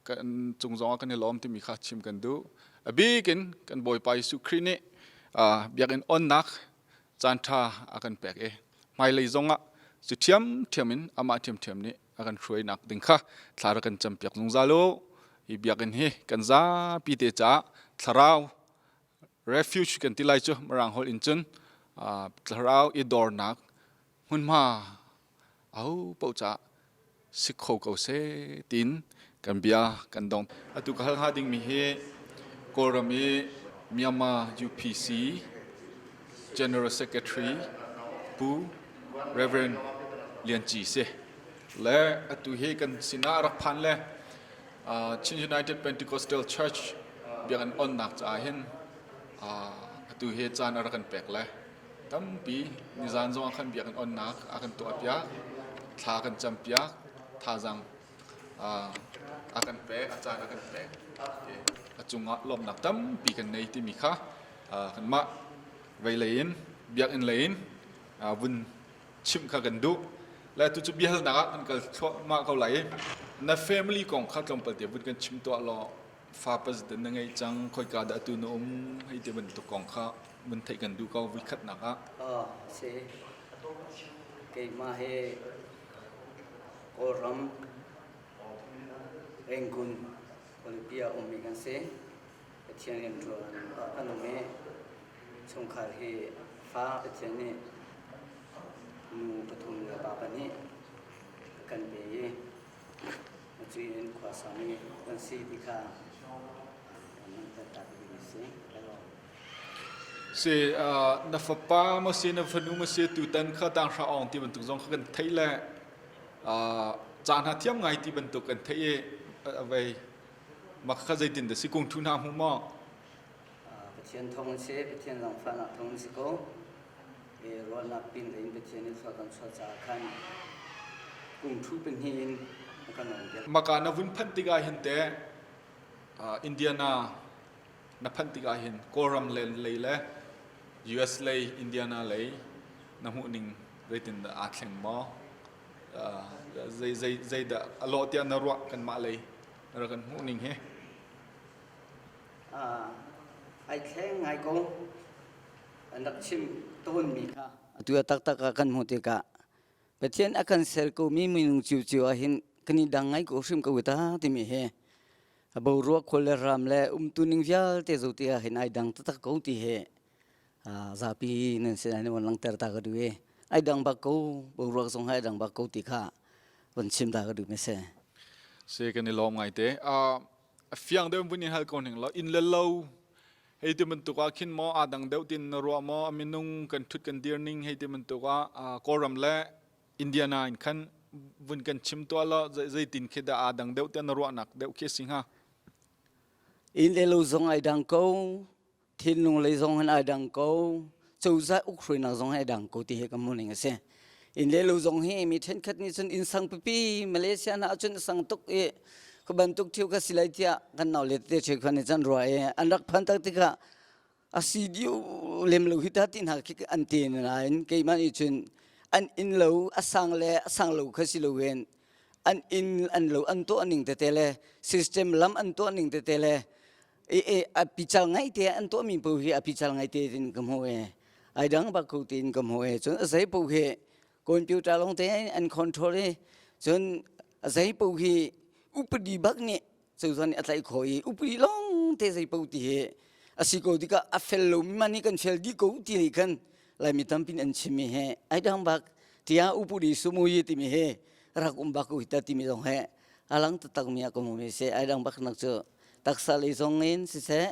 kan cung zongah kan i lawm timi kha chim kan duh. A bik in kan Bawipa Jesuh Khrih nih biakinn onnak caan ṭha a kan pek i hmailei zongah cu ṭhiamṭhiam in amah ṭhiamṭhiam nih a kan hruainak ding kha thla rak kan campiak zungzal u. Hi biakinn hi kan zapi te caah thlarau refuge kan ti lai cu mirang holh in cun thlarau i dornak hmunhma aho paoh caah si kho ko seh tiin kan bia kan dong. Atu ka hal hnga dingmi hi Kawlram i Myanmar UPC General Secretary Pu Reverend Lian Ci si. Le atu hi kan sinah rak phan le Chin United Pentecostal Church biakinn onnak caah hin atu hi caan a rak kan pek le tampi nizan zong ah khan biakinn onnak a kan tuah piak thla kan cam piak thazaang a kan pek a caan a kan pek a cungah lawmhnak tampi kan nei timi kha kanmah vei lei in biakinn lei in vun chimh kha kan duh le tu cu biahalnak ah kan kal thluahmah ko lai i na family kong kha tlawmpal te vun kan chim tuah law fa president na ngei cang khoika dah tu na um hei ti bantuk kong kha vun theih kan duh ko vui khatnak ah ah si keimah he Kawlram Rangoon Olympia ummi kan si Pathian rianṭuan kan um i chungkhar hi fa Pathian nih nu pathum le pa pahnih a kan pe i atu in khua sami kan si ti kha kan langhter ta ding a si. Si na fapa maw si na fanu maw si tutan kha tanghra awng ti bantuk zong kha kan theih le ca hna thiam ngai ti bantuk kan theih i vei Mah kha zeitin dah si kung ṭhu hna hmu maw? Pathian thawng in si, Pathian zaangfahnak thawng in si ko. E ruahnak pin in Pathian nih thluak kan chuah caah khan kung ṭhu pahnih in a kan ong piak. Maka na vun phanh tikah hin teh Indiana na phanh tikah hin Kawlram lei le US lei Indiana lei na hmuh ning zeitin dah aa thleng maw? Zei zei zeidah a lawh tiah na ruah kanmah lei na rak kan hmuh ning hi? Ai thleng ngai ko. An rak chim tawnmi kha atu a taktak ah kan hmuh tikah Pathian a kan ser komi minung ciocio ah hin kan i dang ngai ko hrim ko ta timi hi a boruak khual le ram le umtu ning vialte zo ti ah hin ai dang taktak ko ti hi zapi nan sin an von langter ta ka duh i ai dang bak ko boruak zong ai dang bak ko ti kha von chim ta ka duh mi si. Si kan i lawm ngai te. A fiang deuh vun in hal ko ning lo inn le lo hei ti bantuk ah khin maw aa dang deuh tin na ruah maw a minung kan thut kan dir ning hei ti bantuk ah Kawlram le Indiana in khan vun kan chim tuah law zeitin khi dah aa dang deuh tiah na ruahnak deuh khi si hnga? Inn le lo zong ai dang ko thinlung lei zong hin ai dang ko cozah ukhruainak zong ai dang ko ti hi ka hmuh ning a si inn le lo zong hi mi thenkhat nih cun inn sang pipi Malaysia na ahcun sang tuk i ka bantuk thil ka si lai tiah kan nau le te cheukhat nih cun ruah i an rak phan tak tikah a si diu lem lo hi ta ti hna khi an te nain keimah nih cun an inn lo a sang le a sang lo kha si loin an inn an lo an tuah ning tete le system lam an tuah ning tete le e a pical ngai te an tuahmi paoh hi a pical ngai te tin ka hmu e ai dang bak ko tin ka hmu e cun a zei paoh hi computer lawng te an control i cun a zei paoh hi upadi bak nih cozah nih a tlaih khawh i upadi lawng te zei paoh ti hi a si ko tikah a fel lo mi mah nih kan fel dih ko ti nih khan laimi tampi an chimmi he ai dang bak tiah upadi sumuyi timi hi rak um bak ko hi ta timi zong he alang taktak mi ah ka hmu mi si ai dang bak nak cu taksa lei zong in siseh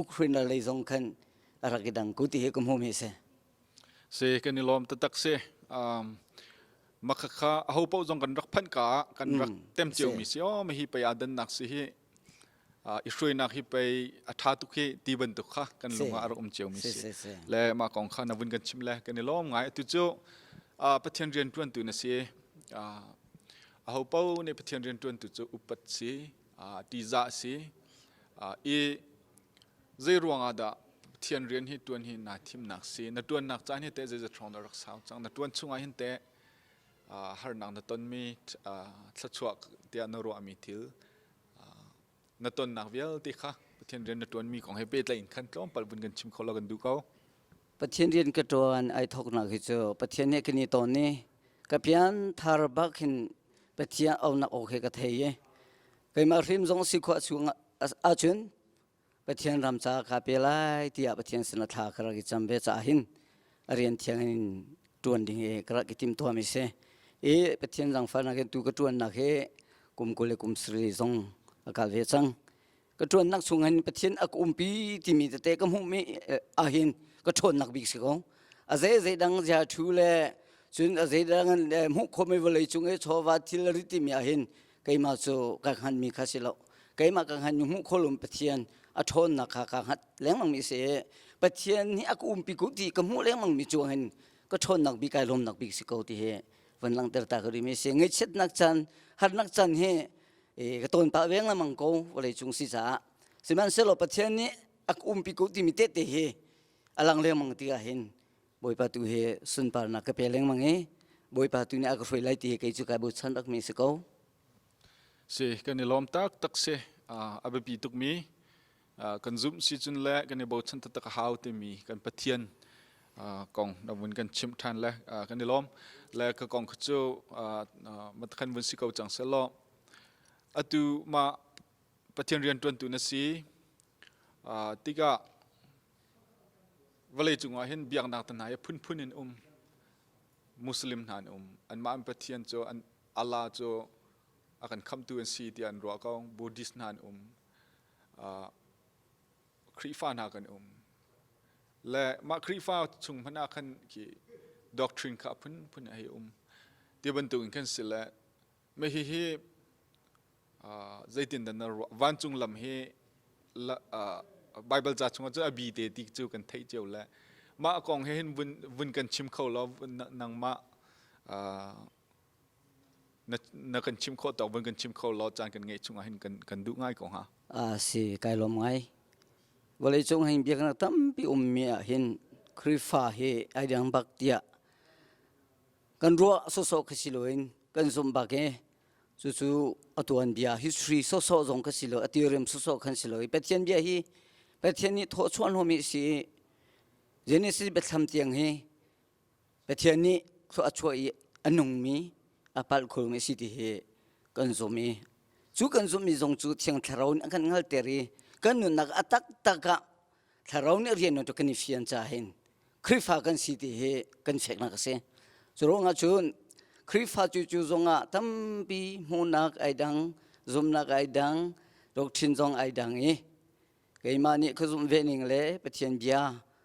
Ukraine lei zong khan a rak i dang ko ti hi ka hmu mi si. Si kan i lawm taktak si. Um, makhakha aho paoh zong kan rak phanh ka ah kan rak tem cio mi si o ma hi pei aa dannak si hi i hruainak hi pei a tha tuk hi ti bantuk kha kan lung ah a rak um cio mi si le mah kong kha na vun kan chim le kan i lawm ngai atu cu Pathian rian tuantu na si aho paoh nih Pathian rian tuantu cu upat si ṭihzah si i zei ruangah dah Pathian rian hi ṭuan hi naa thimnak si na ṭuannak caan hi teh zeizat hrawng dah rak sau cang na ṭuan chungah hin teh harnak na tonmi thluachuah tiah na ruahmi thil na tonnak vialte kha Pathian rian na ṭuanmi kong he pehtlaih in khan tlawmpal vun kan chim kho lo kan duh ko. Pathian rian ka ṭuan ai thawknak hi cu Pathian he kan i tawn i ka pian thar bak hin Pathian aunak aw he ka thei i keimah hrim zong si khawh chung ahcun Pathian ram ca ka pe lai tiah Pathian sin thla ka rak i cam ve caah hin a rian thiang in ṭuan ding hi ka rak i timtuam i si. I Pathian zaangfahnak in tu ka ṭuannak hi kum 20 le kum sarih zong a kal ve cang. Ka ṭuannak chung hin Pathian a ka umpi timi tete ka hmuhmi ahhin ka ṭhawnnak bik si ko. A zei zei dang zia ṭhu le cun a zei dang hmuh khawhmi vawlei cung i chawva thil a rit timi ahhin keimah cu ka hnganmi kha si lo. Keimah ka hnganmi hmuh khawh lomi Pathian a ṭhawnnak kha kaa hngat lengmangmi si i Pathian nih a ka umpi ko ti ka hmuh lengmangmi cu hin ka ṭhawnnak bik kai lawmnak bik si ko ti hi van langhter ta ka duhmi si. Ngaihchiatnak caan, harnak caan hi ka tawn pah veng lengmang ko vawlei cung si caah. Sihmanhsehlaw Pathian nih a ka umpi ko timi tehte hi a lang lengmang ti ah hin Bawipa tu hi sunparnak ka pe lengmang i Bawipa tu nih a ka hruai lai ti hi kei cu kai bochan bakmi si ko. Si kan i lawm tak tak si a biapi tukmi kan zumh si cun le kan i bochan taktak a hau timi kan Pathian kong na vun kan chimh ṭhan le kan i lawm le ka kong kha cu matakhan vun si ko cang selaw atu mah Pathian rian ṭuantu na si tikah vawlei cungah hin biaknak te hna hi phunphun in um Muslim hna an um anmah an Pathian cu an Allah cu a kan khamtu an si tiah an ruah ko Buddhist hna an um Khrihfa hna kan um le mah Khrihfa chung hmanh ah khan khi doctrine kha a phunphun a hei um ti bantuk in khan si le mah hihi zeitindah na ruah vancung lam hi Bible ca chungah cun a bi te ti cu kan theih cio le mah kong he hin vun, vun kan chim kho lo nangmah na, na kan chim khawh tawk vun kan chim kho lo caan kan ngeih chungah hin kan, kan duh ngai ko hnga. A si kai lawm ngai. Vawlei cung hin biaknak tampi ummi ah hin Khrihfa hi ai dang bak tiah kan ruah sawsawh khi si loin kan zumh bak i cucu a tuanbia history sawsawh zong ka si lo a theorem sawsawh khan si lo i Pathian bia hi Pathian nih thawhchuah hnawmi a si i Genesis biathlam tiang hi Pathian nih thlua a chuah i a nungmi a palh khomi a si ti hi kan zumh i cu kan zumhmi zong cu Thiang Thlarau nih a kan hngalter i kan nunnak a taktak ah Thlarau nih rian cu kan i fian ca hin Khrihfa kan si ti hi kan feknak a si. Cu ruangah cun Khrihfa cu cu zongah tampi hmuhnak ai dang, zumhnak ai dang, doctrine zong ai dang i keimah nih ka zumh ve ning le Pathian bia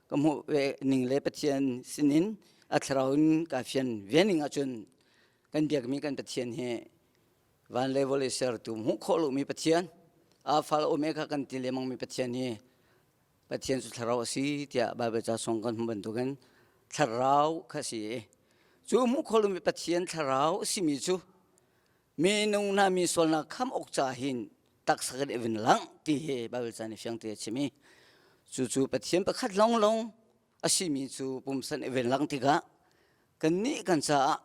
ka hmuh ve ning le Pathian sinin a thlarau in ka fian ve ning ahcun kan biakmi kan Pathian hi van le vawlei sertu hmuh khawh lomi Pathian Alpha le Omega kan ti lengmangmi Pathian hi Pathian cu thlarau a si tiah Baibal ca song kan hmuh bantukin thlarau kha a si i cu hmuh khawh lomi Pathian thlarau a simi cu minung hna mi sualnak kham awk ca hin taksa kan i vun langh ti hi Baibal ca nih fiang te a chim i cucu Pathian pakhat lawnglawng a simi cu pumsan i ven langh tikah kannih kan caah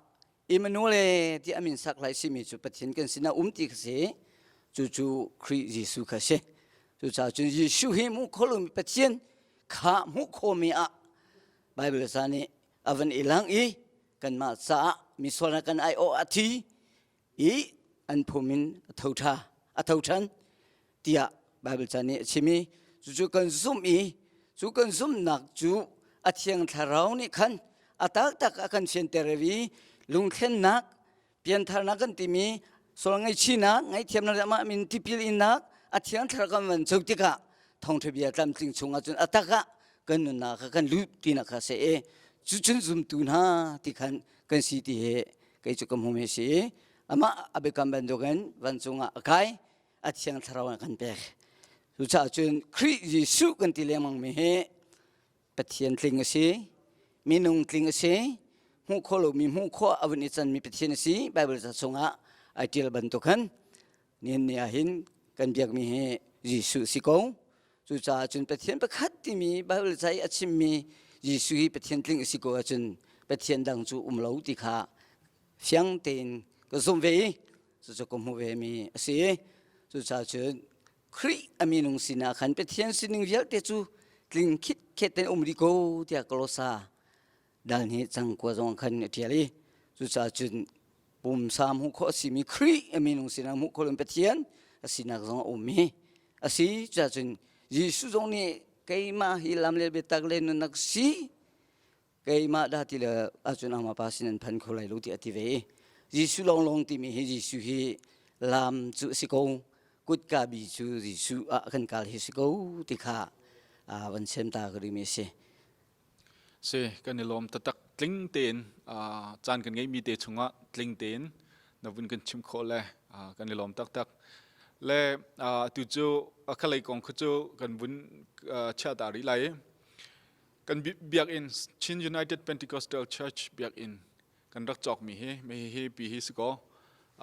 Emmanuel ti a min sak lai simi cu Pathian kan sinah um ti kha si cucu Khrih Jesuh kha si cucaah cun Jesuh hi hmuh kho lomi Pathian kha hmuh khawhmi ah Baibal ca nih a van i lang i kanmah caah mi sualnak kan aiawh a thi i an phum in a tho ṭha a tho ṭhan tiah Baibal ca nih a chim i cucu kan zumh i cu kan zumhnak cu a thiang thlarau nih khan a taktak a kan fianter i lungthlennak piantharnak kan timi sual ngaihchihnak ngaihthiamnak le amah min tipil innak a thiang thlarau kan van co tikah thawngṭha bia tlamtling chungah cun a tak ah kan nunnak kha kan lut tinak kha si i cucun zumtu hna ti khan kan si ti hi kei cu ka hmu mi si i amah a biakam bantukin vancung ah a kai a thiang thlarau a kan pek cucaah cun Khrih Jesuh kan ti lengmang mi hi Pathian tling a si minung tling a si hmuh khawh lomi hmuh khawh a vun i canmi Pathian a si Bible ca chungah ai ṭial bantuk khan nihin ni ah hin kan biakmi hi Jesuh si ko cucaah cun Pathian pakhat timi Bible ca i a chimmi Jesuh hi Pathian tling a si ko ahcun Pathian dang cu um lo ti kha fiang tein ka zumh ve i cucu ka hmuh ve mi a si cucaah cun Khrih a minung sinah khan Pathian sining vialte cu tling khitkhet in um rih ko tiah Kolosa dal nih cangkua zong khan a ṭial i cucaah cun pumsa hmuh khawh a simi Khrih a minung sinah hmuh khawh loin Pathian a sinak zong a um i a si cucaah cun Jesuh zong nih keimah hi lam le biatak le nunnak si keimah dah ti le ahcun amah pa sin an phan kho lai lo ti a ti ve i Jesuh lawnglawng timi hi Jesuh hi lam cu a si ko kutka bi cu Jesuh ah kan kal hi si ko ti kha van sem ta ka rimi a si. Si kan i lawm taktak tling tein caan kan ngeihmi te chungah tling tein na vun kan chim khawh le kan i lawm taktak. Le tu cu a khalei kong kha cu kan vun chia ta rih lai. Kan biakinn Chin United Pentecostal Church biakinn kan rak cawkmi hi hi pi hi si kaw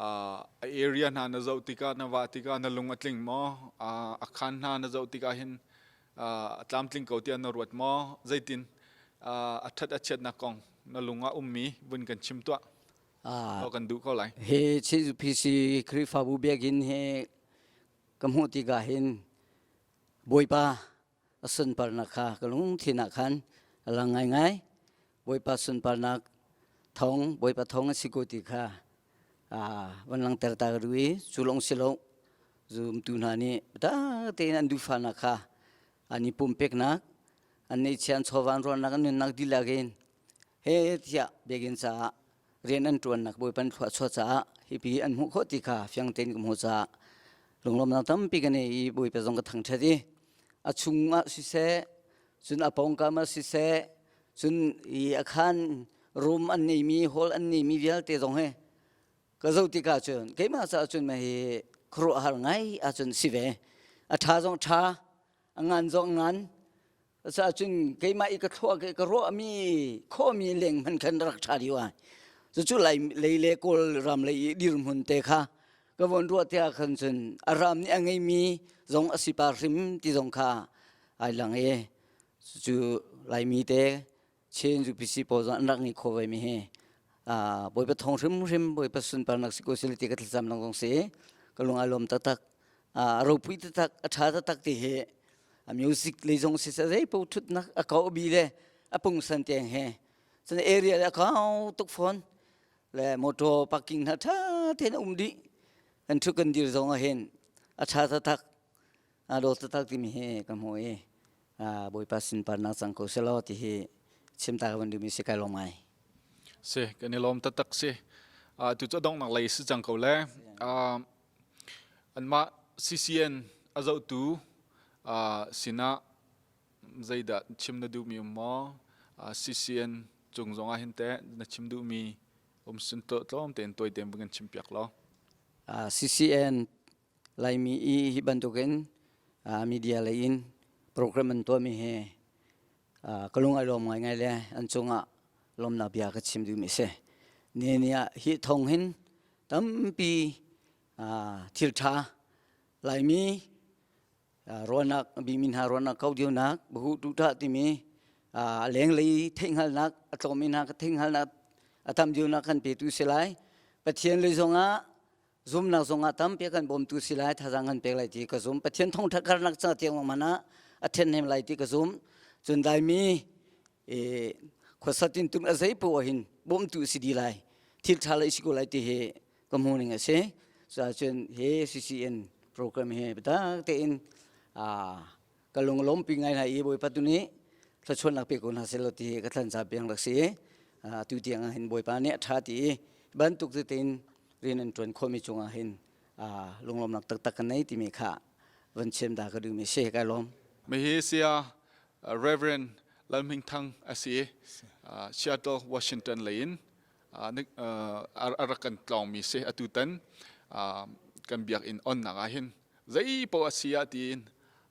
a area hna na zoh tikah na vah tikah na lung a tling maw a khan hna na zoh tikah hin a tlamtling ko tiah na ruat maw zeitin a ṭhat a chiatnak kong na lung ah ummi vun kan chim tuah kan duh ko lai hi CUPC Khrihfabu biakinn hi ka hmuh tikah hin Bawipa a sunparnak kha ka lungthin ah khan a lang ngaingai Bawipa sunparnak thawng Bawipa thawng a si ko ti kha van langhter ta ka duh i cu lawng si lo zumtu hna nih biatak tein an duhfahnak kha an i pumpeknak an neihchia an chawva an ruahnak an nunnak dihlak in he tiah biakinn caah rian an ṭuannak Bawipa an thluachuah caah hipi an hmuh khawh ti kha fiang tein ka hmuh caah lunglawmnak tampi ka nei i Bawipa zong ka thangṭhat i a chungah siseh cun a pawngkam ah siseh cun i a khan room an neimi hall an neimi vialte zong hi ka zoh tikah cun keimah caah cun mah hi khuaruahhar ngai ahcun si ve a ṭha zong ṭha a ngan zong ngan Cucaah cun keimah i ka thluak i ka ruahmi khawhmi leng hmanh khan rak ṭha dih ai. Cucu lai lei le Kawl ram lei i dirhmun te kha ka von ruah te ah khan cun a ram nih a ngeimi zong a si pa hrim ti zong kha ai lang i cucu Laimi te Chin UPC pawl zong an rak ngei kho ve mi hi. Bawipa thawng hrimhrim Bawipa sunparnak si ko seh ti ka thlacam lang zong si ka lung aa lawm taktak. A ropui taktak, a ṭha taktak ti hi a music lei zong si seh zei paoh ṭhutnak a kau bi le a pungsan tiang he cun area le a kau tuk fawn le motor parking hna ṭha tein a um dih kan ṭhu kan dir zong ah hin a ṭha taktak a dawt taktak timi hi ka hmu i Bawipa sunparnak cang ko selaw ti hi chim ta ka van duhmi si kai lawm ngai. Si, kan i lawm taktak si. Tu cu donghnak lei si cang ko le. Anmah CCN a zohtu sinah zeidah chim na duhmi um maw? CCN cung zong ah hin teh na chim duhmi um sun tlawm tein tawi tein kan chim piak law. CCN Laimi i hi bantukin media lei in program an tuahmi hi ka lung ai lawm ngaingai le an cungah lawmnak bia ka chim duhmi a si. Ni ni ah hi thong hin tampi thil ṭha Laimi ruahnak bimi hna ruahnak kau dionak bahu duhṭah timi a lenglei theihhngalhnak a tlawmmi hna theihhngalhnak a tam dionak kan petu si lai. Pathian lei zongah zumnak zongah tampi kan bawmtu si lai thazaang kan pek lai ti ka zum pathian thawngtha karnak ca tiang man ah a ṭhenhnem lai ti ka zum cun daimi e khuasatin tun a zei poah hin bawmtu si di lai thil ṭha lai si ko lai ti hi ka hmu ning a si cun hi CCN program hi biatak tein ka lunglawmpi ngai hna i Bawipa tu nih thluachuahnak pe ko hna seh law ti ka thlanca piang rak si tu tiang ah hin Bawipa nih a ṭha ti i bantuk tein rian an ṭuan khawhmi cungah hin lunglawmnak taktak ka nei timi kha van chim da ka duhmi si kai lawm. Mihi sia Reverend Lalhming Thang a si Seattle, Washington lei in a rak kan tlawngmi si atu tan kan biakinn onnak ah hin zei poah a si ah tiin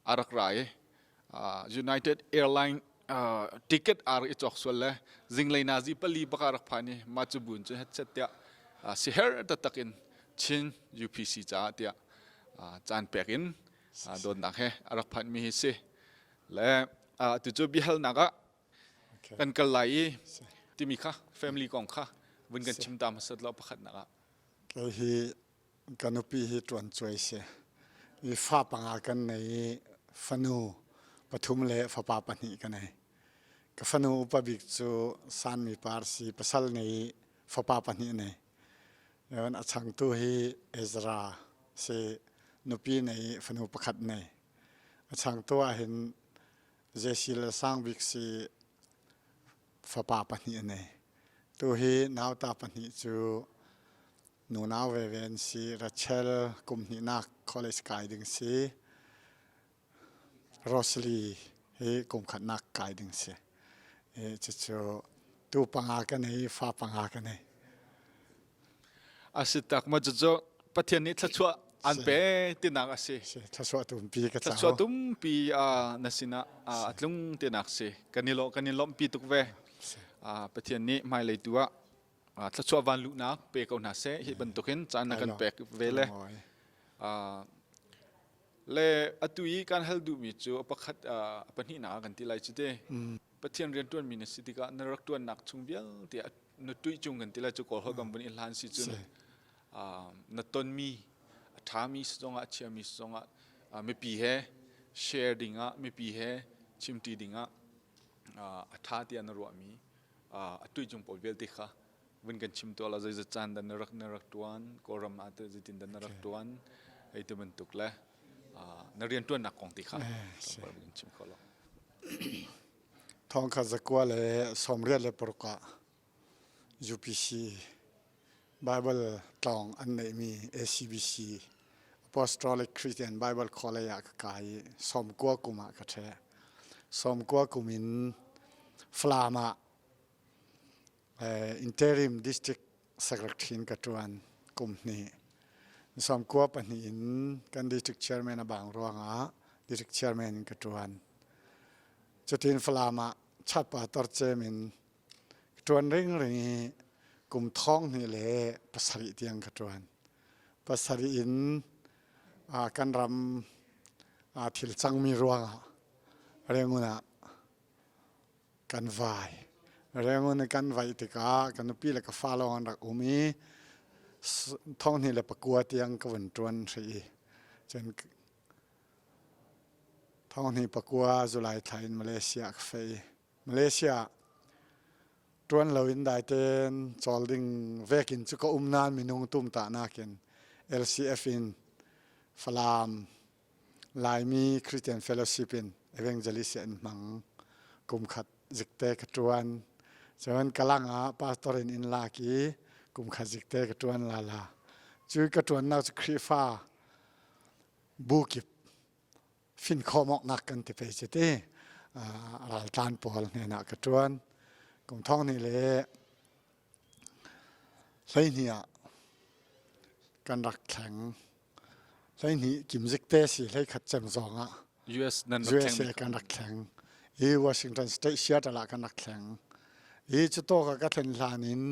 a rak ra i United Airline ticket ar i cawk sual le zinglei nazi pali baka rak phan i mah cu bun cu headset tiah siher taktak in Chin UPC caah tiah caan pek in dawtnak he a rak phanmi hi si le tu cu biahalnak ah kan kal lai i timi kha family kong kha vun kan chim ta hmasat lo pakhatnak ah kei hi ka nupi hi ṭuan cuai si i fa panga kan nei i fanu pathum le fapa pahnih ka nei ka fanu upa bik cu Sanmi par si pasal nei i fapa pahnih nei a changtu hi Ezra si nupi nei i fanu pakhat nei a changtu ah hin Jesse le sang bik si fapa pahnih a nei tu hi nauta pahnih cu nunau veve an si Rachel kum hnihnak college kai ding si Rosalie hi kum khatnak kai ding si cucu tu panga ka nei fa panga ka nei A si tak ma cucu Pathian nih thluachuah an pe tinak a si. Thluachuah tumpi ka cau. Thluachuah tumpi na sinah a tlung tinak si. Kan i lo kan i lawmhpi tuk ve. Pathian nih hmailei tu ah thluachuah van luhnak pe ko hna seh hi bantukin caan na kan pek ve le le atu i kan hal duhmi cu pakhat a pahnihnak kan ti lai cu te Pathian rianṭuanmi na si tikah na rak ṭuannak chung vialte na tuih chung kan ti lai cu kawl holh kan vun i hlan si cun na tonmi a ṭhami si zongah a chiami si zongah mipi he share dingah mipi he chimṭi dingah a ṭha tiah na ruahmi a tuih chung pawl vialte kha vun kan chim tuah la zeizat caan dah na rak na rak ṭuan Kawlram ah teh zeitin dah na rak ṭuan hei ti bantuk le na rianṭuannak kong ti kha vun chim kho law. Thong kha zakua le sawmriat le paruk ah UPC Bible tlawng an neihmi ACBC Apostolic Christian Bible College ah ka kai i sawmkua kum ah ka ṭhe. Sawmkua kum in Falam ah interim district secretary in ka ṭuan kum hnih. Sawmkua pahnih in kan district chairman a bang ruangah district chairman in ka ṭuan. Cutin Falam ah chatpa torcem in ka ṭuan ringring i kum thong hnih le pasarih tiang ka ṭuan. Pasarih in kan ram thil cangmi ruangah Rangoon ah kan vai. Rangoon i kan vaih tikah ka nupi le ka fa lawng an rak um i 2009 tiang ka vun ṭuan hrih i cun 2009 July thla in Malaysia ka feh i Malaysia ṭuan loin dai tein cawl ding vekin cu ka um nain minung tumtahnak in LCF in Falam Laimi Christian Fellowship in evangelist an hmang. Kum khat zikte ka ṭuan. Cun Kalang ah pastor in in lak i kum khat zikte ka ṭuan lala. Cu ka ṭuannak cu Khrihfa bu kip finkhawm awknak kan ti pei cu ti raltlan pawl hnenah ka ṭuan. Kum thong hnih le 12 ah kan rak thleng. 12 kimzik te si 11 cem zong ah US nan rak thleng USA kan rak thleng. I Washington State Seattle ah kan rak thleng. I cu to ka ka thlen hlan in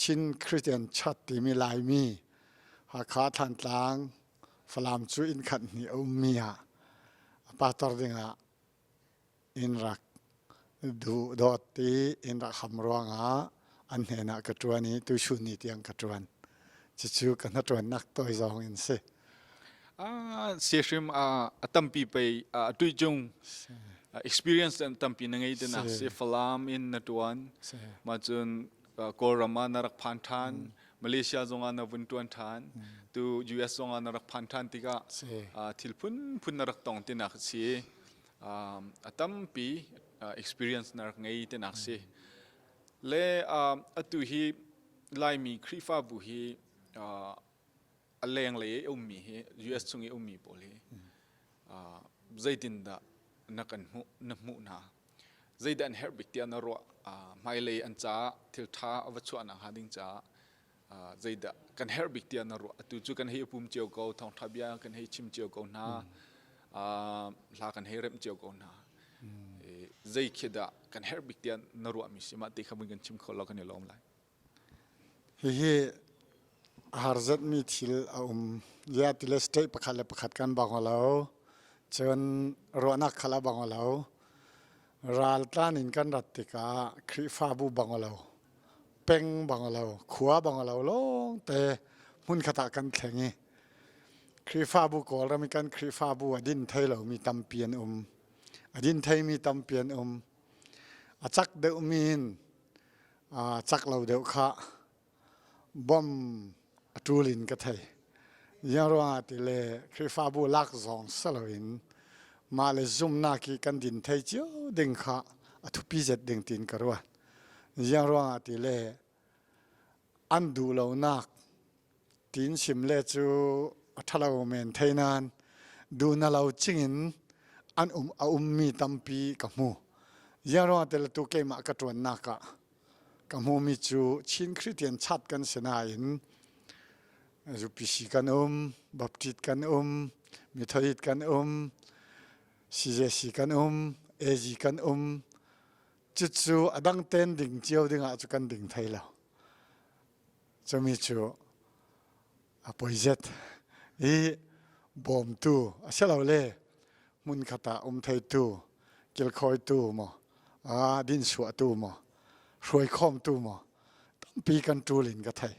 Chin Christian Church timi Laimi Hakha Thantlang Falam cu inn khat hnih a ummi ah pastor dingah in rak duh dawt i in rak ham ruangah an hnenah ka ṭuan i tuchun ni tiang ka ṭuan. Cucu ka hnaṭuannak tawi zong in si. Ah, sehrim a tampi pei a tuicung experience an tampi na ngei tinak si Falam in na ṭuan ma cun Kawlram ah na rak phan ṭhan Malaysia zongah na vun ṭuan ṭhan tu US zongah na rak phan ṭhan tikah thil phunphun na rak tong tinak si a tampi experience na rak ngei tinak si le atu hi Laimi Khrihfabu hi a lenglei i ummi hi US chung i ummi pawl hi zeitindah na kan hmuh na hmuh hna zeidah an herh bik tiah na ruah hmailei an caah thil ṭha a va chuahnak hnga ding caah zeidah kan herh bik tiah na ruah atu cu kan hei pum cio ko thawngṭha bia kan hei chim cio ko hna hla kan hei remh cio ko hna zei khi dah kan herh bik tiah na ruahmi si mah ti kha mun kan chim kho lo kan i lawm lai Hihi a harzatmi thil a um. Ziah tile state pakhat le pakhat kan bang lo. Cun ruahnak khal a bang lo. Raltlan in kan rat tikah Khrihfabu bang lo, peng bang lo, khua bang lo lawngte hmunkhat ah kan thleng i Khrihfabu Kawlram i kan Khrihfabu a din thei lomi tampi an um. A din theimi tampi an um. A cak deuhmi in cak lo deuh kha bom a ṭul in ka thei. Ziang ruangah ti le Khrihfabu lak zong si loin mah le zumhnak i kan din thei cio ding kha a thupi zet ding tiin ka ruat. Ziang ruangah ti le an duh lonak tiin chim le cu a ṭhalo men thei nain duh na lo cingin an um a ummi tampi ka hmu. Ziang ruangah ti le tu keimah ka ṭuannak ah ka hmuhmi cu Chin Christian chat kan si nain UPC kan um, Baptist kan um, Methodist kan um, CJC kan um, AG kan um. Cucu a dang ten ding cio dingah cu kan ding thai lo. Cumi cu a poizet i bawmtu a si lo le hmunkhat ah um theitu kilkhawitu maw dinsuahtu maw hruaikhawmtu maw tampi kan ṭul in ka thei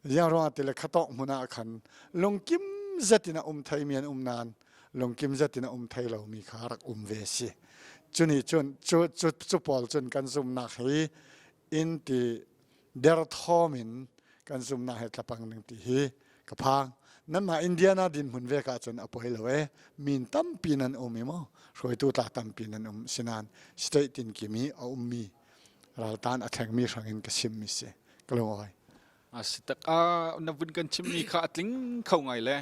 ziang ruangah ti le khatawk hmun ah khan lungkim zet in a um theimi an um nain lungkim zet in a um thei lomi kha rak um ve si cuni cun cu cu cu pawl cun kan zumnak hi in ti derthawm in kan zumnak he tlapang ning ti hi ka phang nanmah Indiana dinhmun ve ka cun a poi lo e min tampi nan um i mo hruaitu tla tampi nan um sinan state tin kim i a ummi raltan a thlengmi hrangin ka simmi si ka lung oi a si tak a na vun kan chimmi kha a tling kho ngai le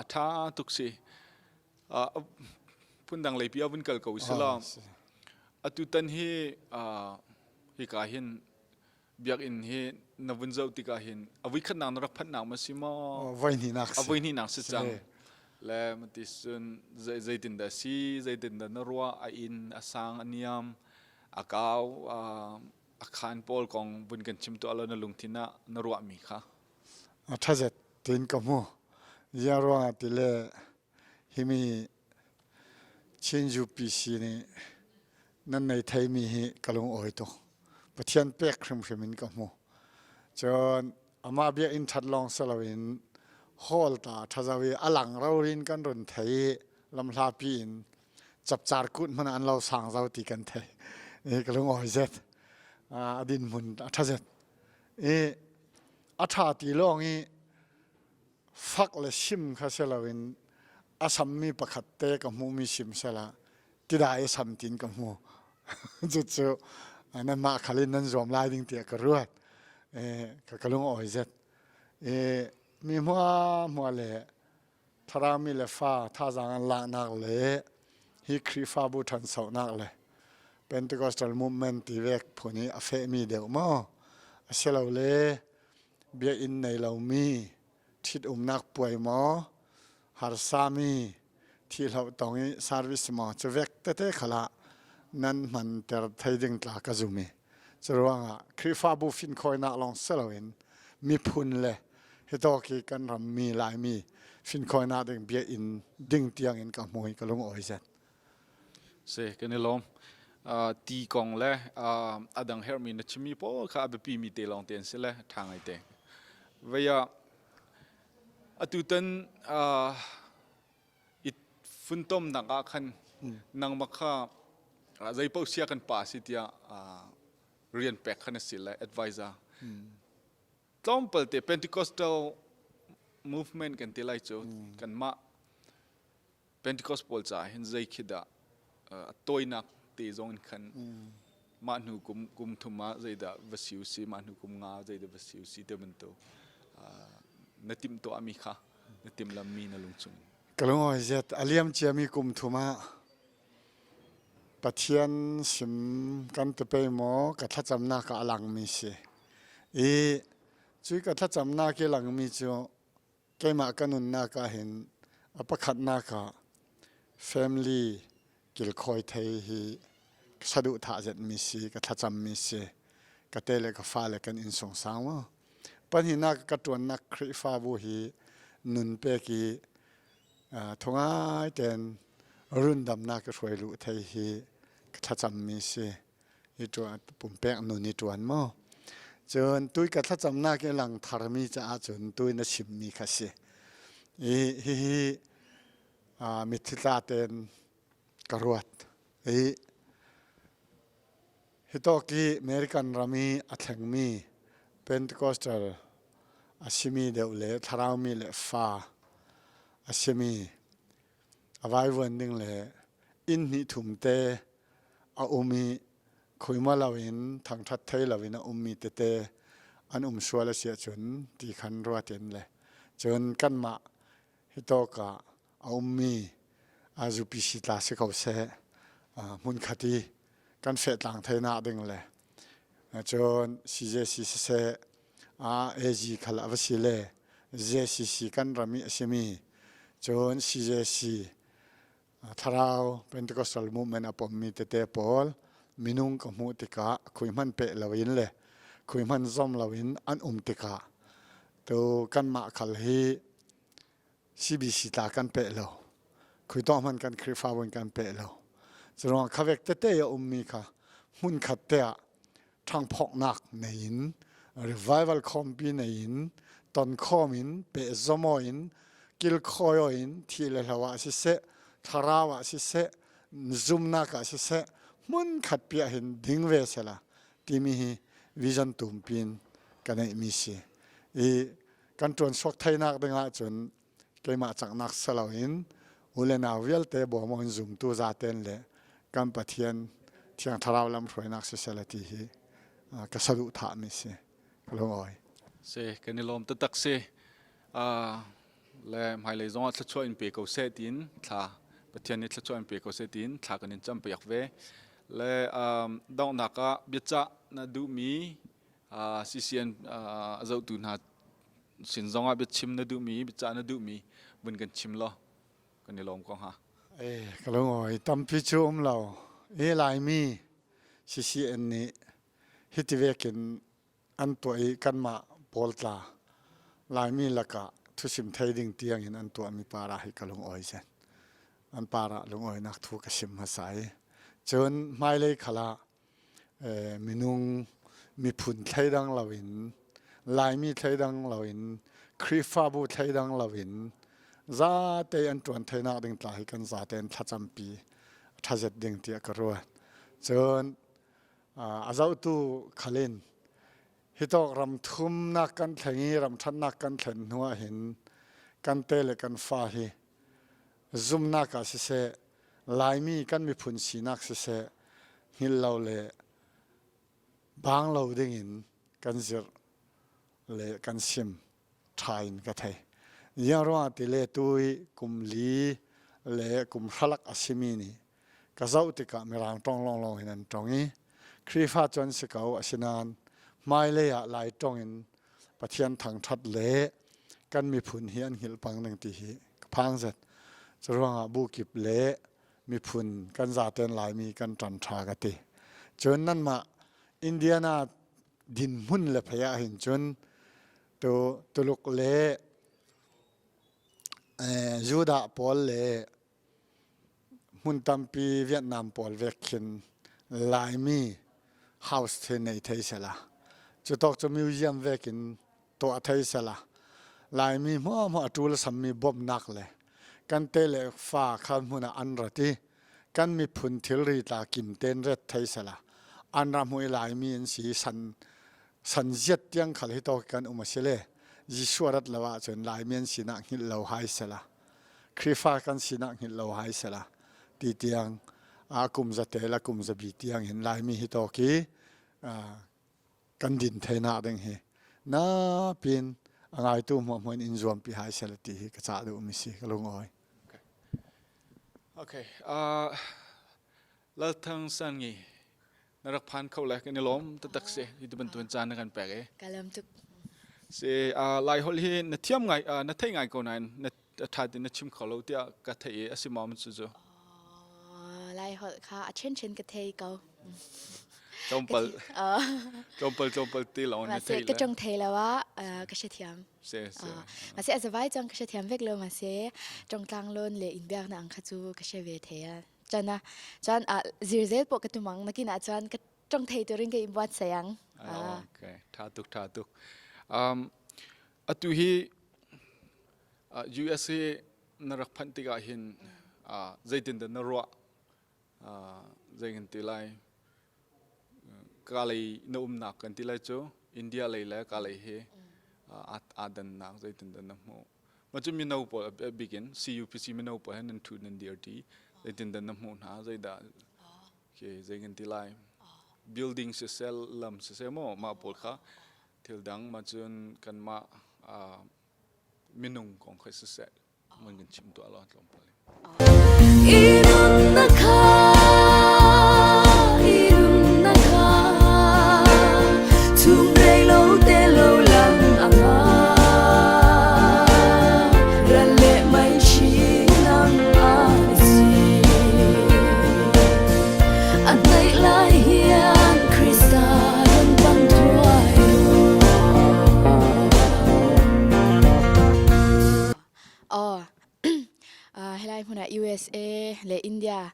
a tha tuk si phundang leipi a vun kal ko si la atu tan hi hika hin biakinn hi na vun zoh tikah hin a vuikhatnak na rak phanhnak ma si maw voi hnihnak a voi hnihnak si cang le mati cun zeitin dah si zeitin dah na ruah a inn a sang a niam a kau a khan pawl kong vun kan chim tuah lo na lungthin ah na ruahmi kha a ṭhazet tin ka hmu zia ruangah ti le himi Chin UPC nih nan nei theimi hi ka lung awi tuk. Pathian pek hrimhrim in ka hmu. Cun amah biakinn ṭhat lawng si loin hall ta ṭhazo i a lang rorin kan run thei i lamhlapi in chapchar kut hmanh an lo sang zo ti kan thei. I ka lungawi zet. A dinhmun a ṭha zet. I a ṭha ti lawng i fak le sim kha si loin a sammi pakhat te ka hmuhmi sim sela tidai a sam tin ka hmu. Cucu nanmah khal in nan zuam lai ding tiah ka ruat. Ka ka lung awi zet. Mi hmua hmua le thlarami le fa thazaang an laknak le hi Khrihfabu ṭhansonak le Pentecostal movement ti vek phun i a fehmi deuh maw asilole biakinn nei lomi ṭhitumnak puai maw harsami thihloh tong i service maw cu vek tete khala nan hmanter thei ding tla ka zum i curuangah Khrihfabu finkhawinak lawng si loin miphun le hitawk hi kan rammi Laimi finkhawinak ding biakinn ding tiang in ka hmu i ka lung awi zet. Si kan i lawm. Ti kong le a dang herhmi na chimmi pawl kha a biapi mi te lawng te an si le ṭha ngai te. Vei ah atutan i funtomnak ah khan nangmah kha zeipaoh sia kan pa si tiah rian pek khan a si le advisor. Tlawmpal te Pentecostal movement kan ti lai cu kanmah Pentecost pawl caah hin zei khi dah a tawinak te zong in khan mah hnu kum kum thum ah zeidah va si u si mah hnu kum nga zeidah va si u si te bantuk na timh tuahmi kha na timhlammi na lungchung Ka lungawi zet a liam ciami kum thum ah Pathian sim kan ti pei maw ka thlacamnak ah a langmi si i cui ka thlacamnak i langmi cu keimah ka nunnak ah hin a pakhatnak ah family kilkhawi thei hi ka saduhthah zetmi si ka thlacammi si ka te le ka fale kan inn sungsang mu pahnihnak ka ṭuannak Khrihfabu hi nun pek i thungai ten rundamnak ka hruai luh thei hi ka thlacammi si i ṭuan pumpek nun i ṭuan maw cun tui ka thlacamnak i lang tharmi caah cun tui na chimmi kha si i hihi mitthli tla ten ka ruat i hitawk i American ram i a thlengmi Pentecostal a simi deuh le thlaraumi le fa a simi a vaivuan ding le inn hnih thum te a um i khuima loin thangṭhat thei loin a ummi tete an um sual a si ahcun ti khan ruat in le cun kanmah hi tawk ah a ummi UPC tla si ko seh hmunkhat i kan fehtlang theinak ding le cun CJC siseh AG khal a va si le JCC kan ram i a simi cun CJC Thlarau Pentecostal movement a pommi tete pawl minung ka hmuh tikah khui hman peh loin le khui hman zom loin an um tikah tu kanmah khal hi CBC tla kan peh lo khui tawh hman kan Khrihfabu in kan peh lo curuang khavek tete a ummi kha hmun khat te ah ṭhangphawknak nei in revival khawmpi nei in tonkhawm in pehzawmaw in kilkhawi in thi le hlo ah siseh thlarau ah siseh zumnak ah siseh hmunkhat piah hin ding ve sela timi hi vision tumpi in ka neihmi si i kan ṭuan suak theinak ding ahcun keimah caknak si loin u le nau vialte bawm in zumtu zaten le kan Pathian Thiang Thlarau lamhruainak siseh ti hi ka saduhthahmi si ka lungawi. Si kan i lawm taktak si. Le hmailei zongah thluachuah in pe ko seh tiin thla Pathian nih thluachuah in pe ko seh tiin thla kan in campiak ve. Le donghnak ah biacah na duhmi CCN a zohtu hna sin zongah biachim na duhmi biacah na duhmi vun kan chim law kan i lawm ko hnga. Eh, ka lungawi tampi cu um lo. E Laimi CCN nih hiti vekin an tuah i kanmah pawl tla Laimi lakah thusim thei ding tiang in an tuahmi para hi ka lungawi zen. An para lungawinak thu ka sim hmasa i cun hmailei khala minung. miphun thleidang loin Laimi thleidang loin Khrihfabu thleidang loin zate an ṭuan theinak ding tla hi kan zate in thlacampi ṭhazet ding tiah ka ruat. Cun a zohtu khalin hi tawk ram thumnak kan thleng i ram ṭhatnak kan thlen hnu ah hin kan te le kan fa hi zumnak ah siseh Laimi kan miphun sinak siseh hngilh lo le bang lo dingin kan zirh le kan sim ṭha in ka thei. Ziang ruangah ti le tu i kum li le kum hralak a simi nih ka zoh tikah Mirang ṭong lawnglawng hin an ṭong i Khrihfa cu an si ko asinain hmailei ah Lai ṭong in Pathian thangṭhat le kan miphun hi an hngilh pang ding ti hi ka phang zet. Curuangah bu kip le miphun kan zaten Laimi kan ṭan ṭha ka ti. Cun nanmah Indiana dinhmun le phei ah hin cun tu Tuluk le Judah pawl le hmun tampi Vietnam pawl vek khin Laimi house the nei thei sela cu tawk cu museum vek in tuah thei sela Laimi hmuahhmuah a ṭul sammi bawmhnak le kan te le fa kha hmun ah an rat i kan miphun thilri tla kim ten ret thei sela an ra hmu i Laimi an si san san ziat tiang khal hi to kan um a si le Jesuh rat lo ahcun Laimi an sinak hngilh lo hai sela Khrihfa kan sinak hngilh lo hai sela ti tiang a kum zate la kum zabi tiang in Laimi hi to ki kan din theinak ding hi na pin a ngaitu hmuahhmuah in in zuampi hai sela ti hi ka cah duhmi si ka lungawi. Okay. Uh, Lalthang Sangi na rak phan kho le kan i lawm taktak si hi tu bantuan caan na kan pek e. Ka lawm tuk. Si uh, Lai holh hi na thiam ngai uh, na thei ngai ko nain na tha tin na chim kho lo tiah ka thei i a si maw cu cu. Lai holh kha a chen chen ka thei ko. Tlawmpal tlawmpal tlawmpal te lawng na thei le. Ka tong thei lo ah ka hre thiam. Se se. Mase azawai chang ka hre thiam vek lo mase tongtlang lon le in biak na ang kha cu ka hre ve thei a. Chan a chuan a zirzel pawh ka tumang nakin ah chuan ka tong thei turin ka in buat sayang. Okay, tha tuk tha tuk. Um atu hi US hi na rak phanh tikah hin zeitindah na ruah zei kan ti lai ka lei na umnak kan ti lai cu India lei le ka lei hi aa dannak zeitindah na hmuh ma cu mino pawl a bik in CUPC mino pawl he nan thu nan dir ti zeitindah na hmuh hna zeidah okay zei kan ti lai building siseh lam siseh maw mah pawl kha thil dang ma cun kanmah minung kong kha siseh mun kan chim tuah law tlawmpal Aw, helai hmun ah USA le India,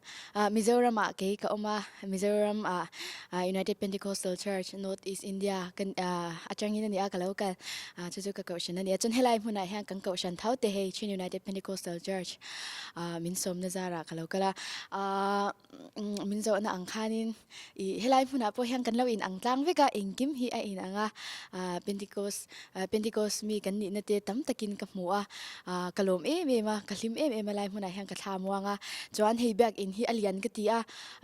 Mizoram ah kei ka um a, Mizoram ah United Pentecostal Church North East India kan atangin ani a ka lo kal. Chu chu ka kohhran ani. Chun helai hmun ah hian kan kohhran thau te hei Chin United Pentecostal Church min som na zara ka lo kal a. Min zo na ang khanin i helai hmun ah pawh hian kan lo in ang tlang vek a engkim hi a in ang a Pentecost Pentecost mi kan nih na te tam takin ka hmu a ka lawm em em a ka hlim em em a lai hmunah hian ka thla muang a chuan hei biak in hi a lian ka ti a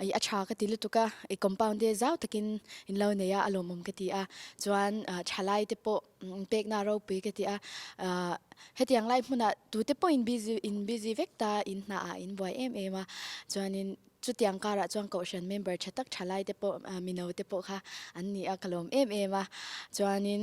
i a tha ka ti lutuk a i compound te zau takin in lo nei a a lawmawm ka ti a chuan thalai te pawh pekna ropui ka ti a hetiang lai hmunah tu te pawh in busy in busy vek ta in hna ah in buai em em a chuanin chutiang karah chuan kohhran member tha tak thalai te pawh mino te pawh kha an ni a ka lawm em em a chuanin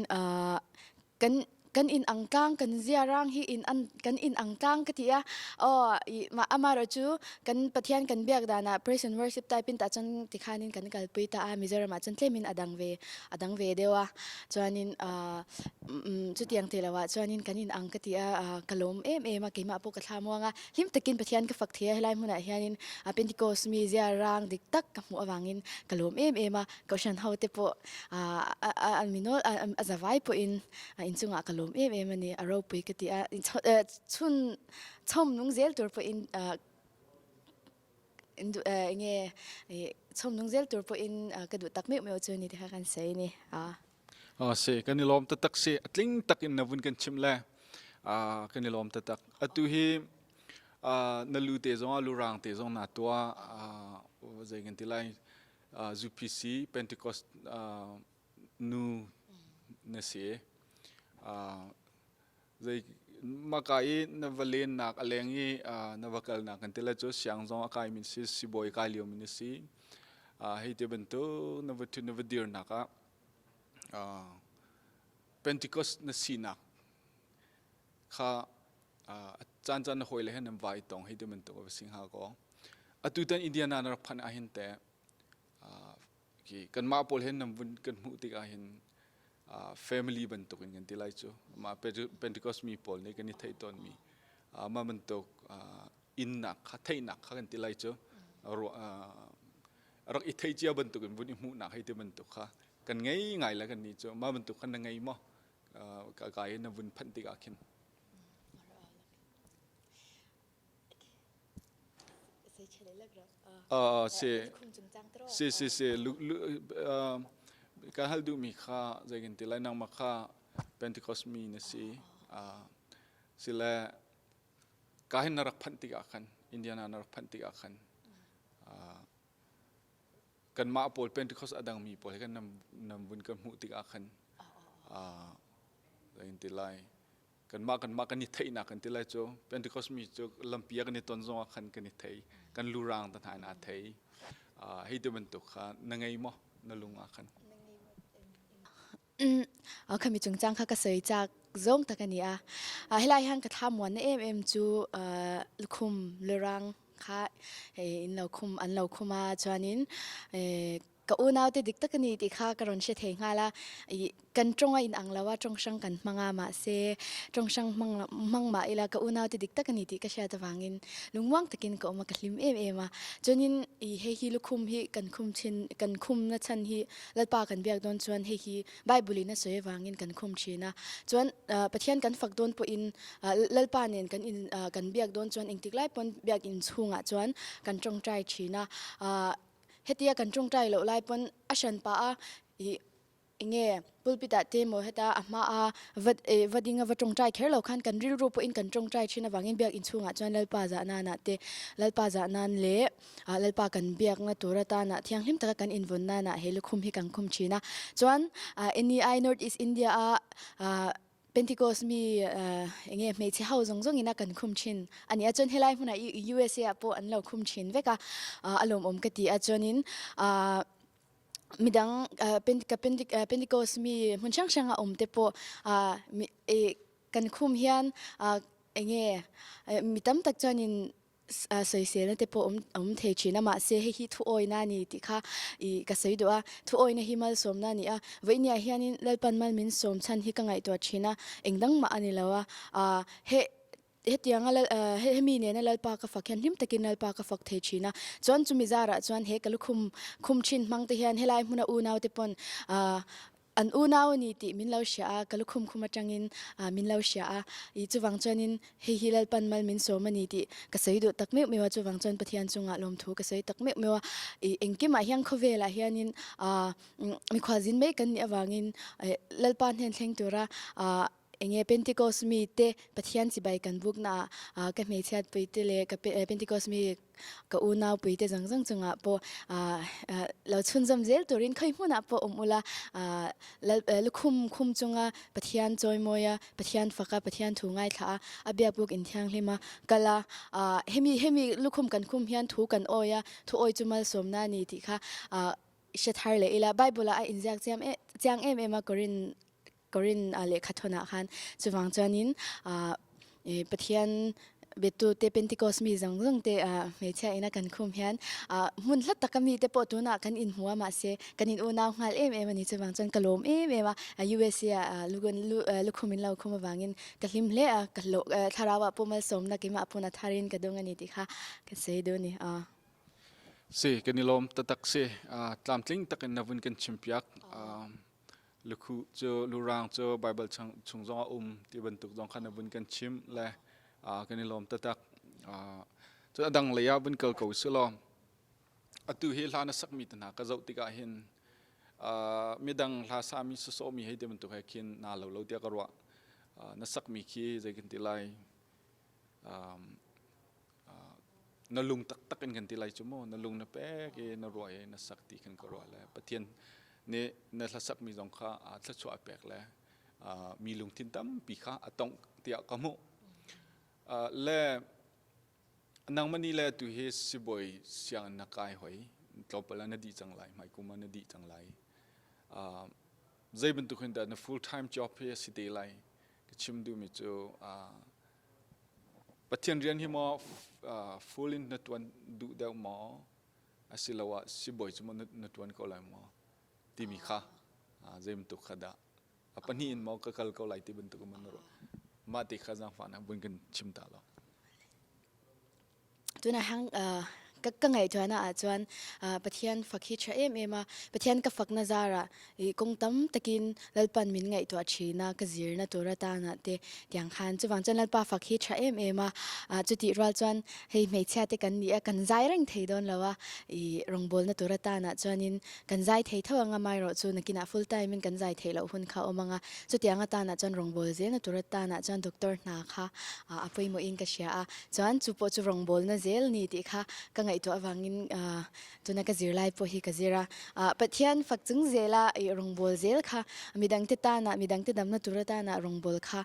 kan. Kan in ang tlang kan ziarang hi in an kan in ang tlang ka ti a. Oh i ma amaro chu kan Pathian kan biak dan ah praise and worship type in ta chon tikhan in kan kalpui ta a Mizoram ah chon tlemin adang ve adang ve deuh a. Chuanin chutiang ti lo ah chuanin kan in ang ka ti a ka lawm em em a keimah pawh ka thla muang a. Hlim takin Pathian ka fak thei a helai hmunah hianin Pentecost mi ziarang dik tak ka hmuh avangin ka lawm em em a. Kohhran ho te pawh a minol a zavai pawhin inchungah ka lawm em em a ni. A ropui ka ti a. Chhun chhawm nung zel tur pawhin enge chhawm nung zel tur pawhin ka duh tak meuh meuh chu ni te kha kan sawi a ni. Si kan i lawm taktak si a tling takin na vun kan chimh le kan i lawm taktak. Atu hi na lu te zong ah lurang te zong na tuah zei kan ti lai UPC Pentecost nu na si. Zei maka i na va lennak a leng i na va kalnak kan ti le cu siang zong a kai min si sibawi kai lio min si. Hei te bantuk na va ṭhut na va dirnak ah Pentecost na sinak kha caan caan na hawile he nan va i tong hei ti bantuk a va si hnga kaw. Atu tan Indiana na rak phanh ahhin teh kanmah pawl he nan vun kan hmuh tik ahhin family bantuk in kan ti lai cu. Mah Pentecost mi pawl nih kan i theih tawnmi mah bantuk innak kha theihnak kha kan ti lai cu. Rak i thei cia bantuk in vun i hmuhnak hei ti bantuk kha kan ngei ngai le kan nih cu. Mah bantuk khan na ngei maw? Ka kai na vun phanh tikah khin. Si si si si kan hal duhmi kha zei kan ti lai nangmah kha Pentecost mi na si sile ka hin na rak phanh tikah khan Indiana na rak phanh tikah khan kanmah pawl Pentecost a dangmi pawl he kan nam vun kan hmuh tikah khan zei kan ti lai kanmah kanmah kan i theihnak kan ti lai cu Pentecost mi cu lampi ah kan i ton zong ah khan kan i thei kan lurang te hna in aa thei hei ti bantuk kha na ngei maw na lung ah khan Khami chungchang kha ka sawi chak zawng tak ani a. Helai hian ka thla muan na em em chu lukhum lurang kha in lo khum an lo khum a chuanin ka unau te dik tak ani tih kha ka rawn hre thei nghal a. Kan tawng a inang lo a, tawng hrang kan hmang a mahse tawng hrang hmang hmang mah ila ka unau te dik tak ani tih ka hriat avangin lungmuang takin ka awm a, ka hlim em em a. Chuanin i hei hi lukhum hi kan khum thin kan khum na chhan hi Lalpa kan biak dawn chuan hei hi Bible in a sawi avangin kan khum thin a. Chuan Pathian kan fak dawn pawhin Lalpa nen kan in kan biak dawn chuan engtik lai pawn biakinn chhungah chuan kan tawngtai thin a. Hetia kan tawngtai loh lai pawn a hran pah a i enge pulpit ah te maw heta a hma a va va ding a va tawngtai kher lo khan kan rilru pawhin kan tawngtai thin avangin biakinn chhungah chuan Lalpa zah nanah te Lalpa zah nan leh Lalpa kan biakna tur atana thianghlim taka kan invawn nanah he lukhum hi kan khum thin a. Chuan NEI North East India a Pentecost mi enge hmeichhe ho zawng zawng ina kan khum thin a ni a. Chuan helai hmunah USA ah pawh an lo khum thin vek a, a lawmawm ka ti a. Chuanin midang Pentecost mi hmun hrang hranga awm te pawh kan khum hian enge mi tam tak chuanin sawiselna te pawh awm thei thin a mahse hei hi thuawina a ni tih kha ih ka sawi duh a thuawina hi malsawmna a ni a vawinia hianin Lalpan mal min sawm chhan hi ka ngaihtuah thin a engdang mah a ni lo a ah he hetianga lal hemi nena Lalpa ka fak hian hlim takin Lalpa ka fak thei thin a chuan chumi zarah chuan he ka lukhum khum thin hmang te hian helai hmuna unau te pawn ah An unau a ni tih min lo hria a, ka lukhum khum atangin min lo hria a, i chuvang chuanin hei hi Lalpan mal min sawm a ni tih ka sawi duh tak meuh meuh a, chuvang chuan Pathian chungah lawmthu ka sawi tak meuh meuh a, i engkimah hian khawvelah hianin mikhualzin mai kan nih avangin Lalpa hnen thleng tura Enge Pentecost mi te Pathian chibai kan buk na ah ka hmeichhiat pui te leh ka Pentecost mi ka unau pui te zawng zawng chungah pawh lo chhunzawm zel turin khawi hmunah pawh awm ula lukhum khum chunga Pathian chawimawi a Pathian fak a Pathian thu ngaithla a a biak buk inthianghlim a kal a hemi hemi lukhum kan khum hian thu kan awi a thu awi chu malsawmna a ni tih kha hre thar leh ila Bible ah a inziak chiang em em a Korin. Korin lehkha thawn ah khan chuvang chuanin Pathian biatu te Pentecost mi zong zong te hmeichhia ina kan khum hian hmun hlat taka mi te pawh tunah kan in hmu a mahse kan in unau nghal em em ani chuvang chuan ka lawm em em a USA ah lugun lukhum in lo khum awangin ka hlim hle a ka lo thlarau ah pawh malsawmna keimah pawn a tharin ka dawng ani tih kha ka sawi duh ani. Si kan i lawm taktak si tlamtling takin na vun kan chimpiak. Lukhu cu lurang cu Baibal chung zong a um ti bantuk zong kha na vun kan chim le kan i lawm taktak. Cun a dang lei ah vun kal ko si law atu hi hla na sakmi te hna ka zoh tikah hin midang hla sami sawsawhmi hei ti bantuk he khin naa lo lo tiah ka ruah. Na sakmi khi zei kan ti lai na lung taktak in kan ti lai cu mu na lung na pek i na ruah i na sak ti khan ka ruah le Pathian nih na hlasakmi zong kha thluachuah a pek le mi lungthin tampi kha a tongh tiah ka hmuh le nangmah nih le tu hi sibawi sianginn na kai hoi tlawmpal ah na dih cang lai hmai kum ah na dih cang lai zei bantuk hin dah na full time job hi a si te lai ka chim duhmi cu Pathian rian hi maw full in na ṭuan duh deuh maw asiloah sibawi cu maw na ṭuan ko lai maw timi kha zeibantuk kha dah a pahnih in maw ka kal ko lai ti bantuk in maw na ruah mah ti kha zaangfahnak vun kan chim ta law. Tuna hang ka ka ngaihtuahnak ahcun Pathian fak hi ṭha em em a Pathian ka fak na zarah i kong tam takin Lalpan min ngaihtuah ṭhina ka zirna tur atana te tiang khan chuvang chuan Lalpa fak hi ṭha em em a chutih rual chuan hei hmeichhia te kan ni a kan zai reng thei dawn lo a i rawngbawlna tur atana chuanin kan zai thei tho anga marawh chu nakinah full time in kan zai theih loh hun kha awm anga chutiang atana chuan rawngbawl zelna tur atana chuan doctor hna kha a pawimawh in ka hria a chuan chu pawh chu rawngbawlna zel ni tih kha ka ngaihtuah avangin tuna ka zirlai pawh hi ka zir a Pathian fak chung zela i rawngbawl zel kha midangte tana midangte damna tur atana rawngbawl kha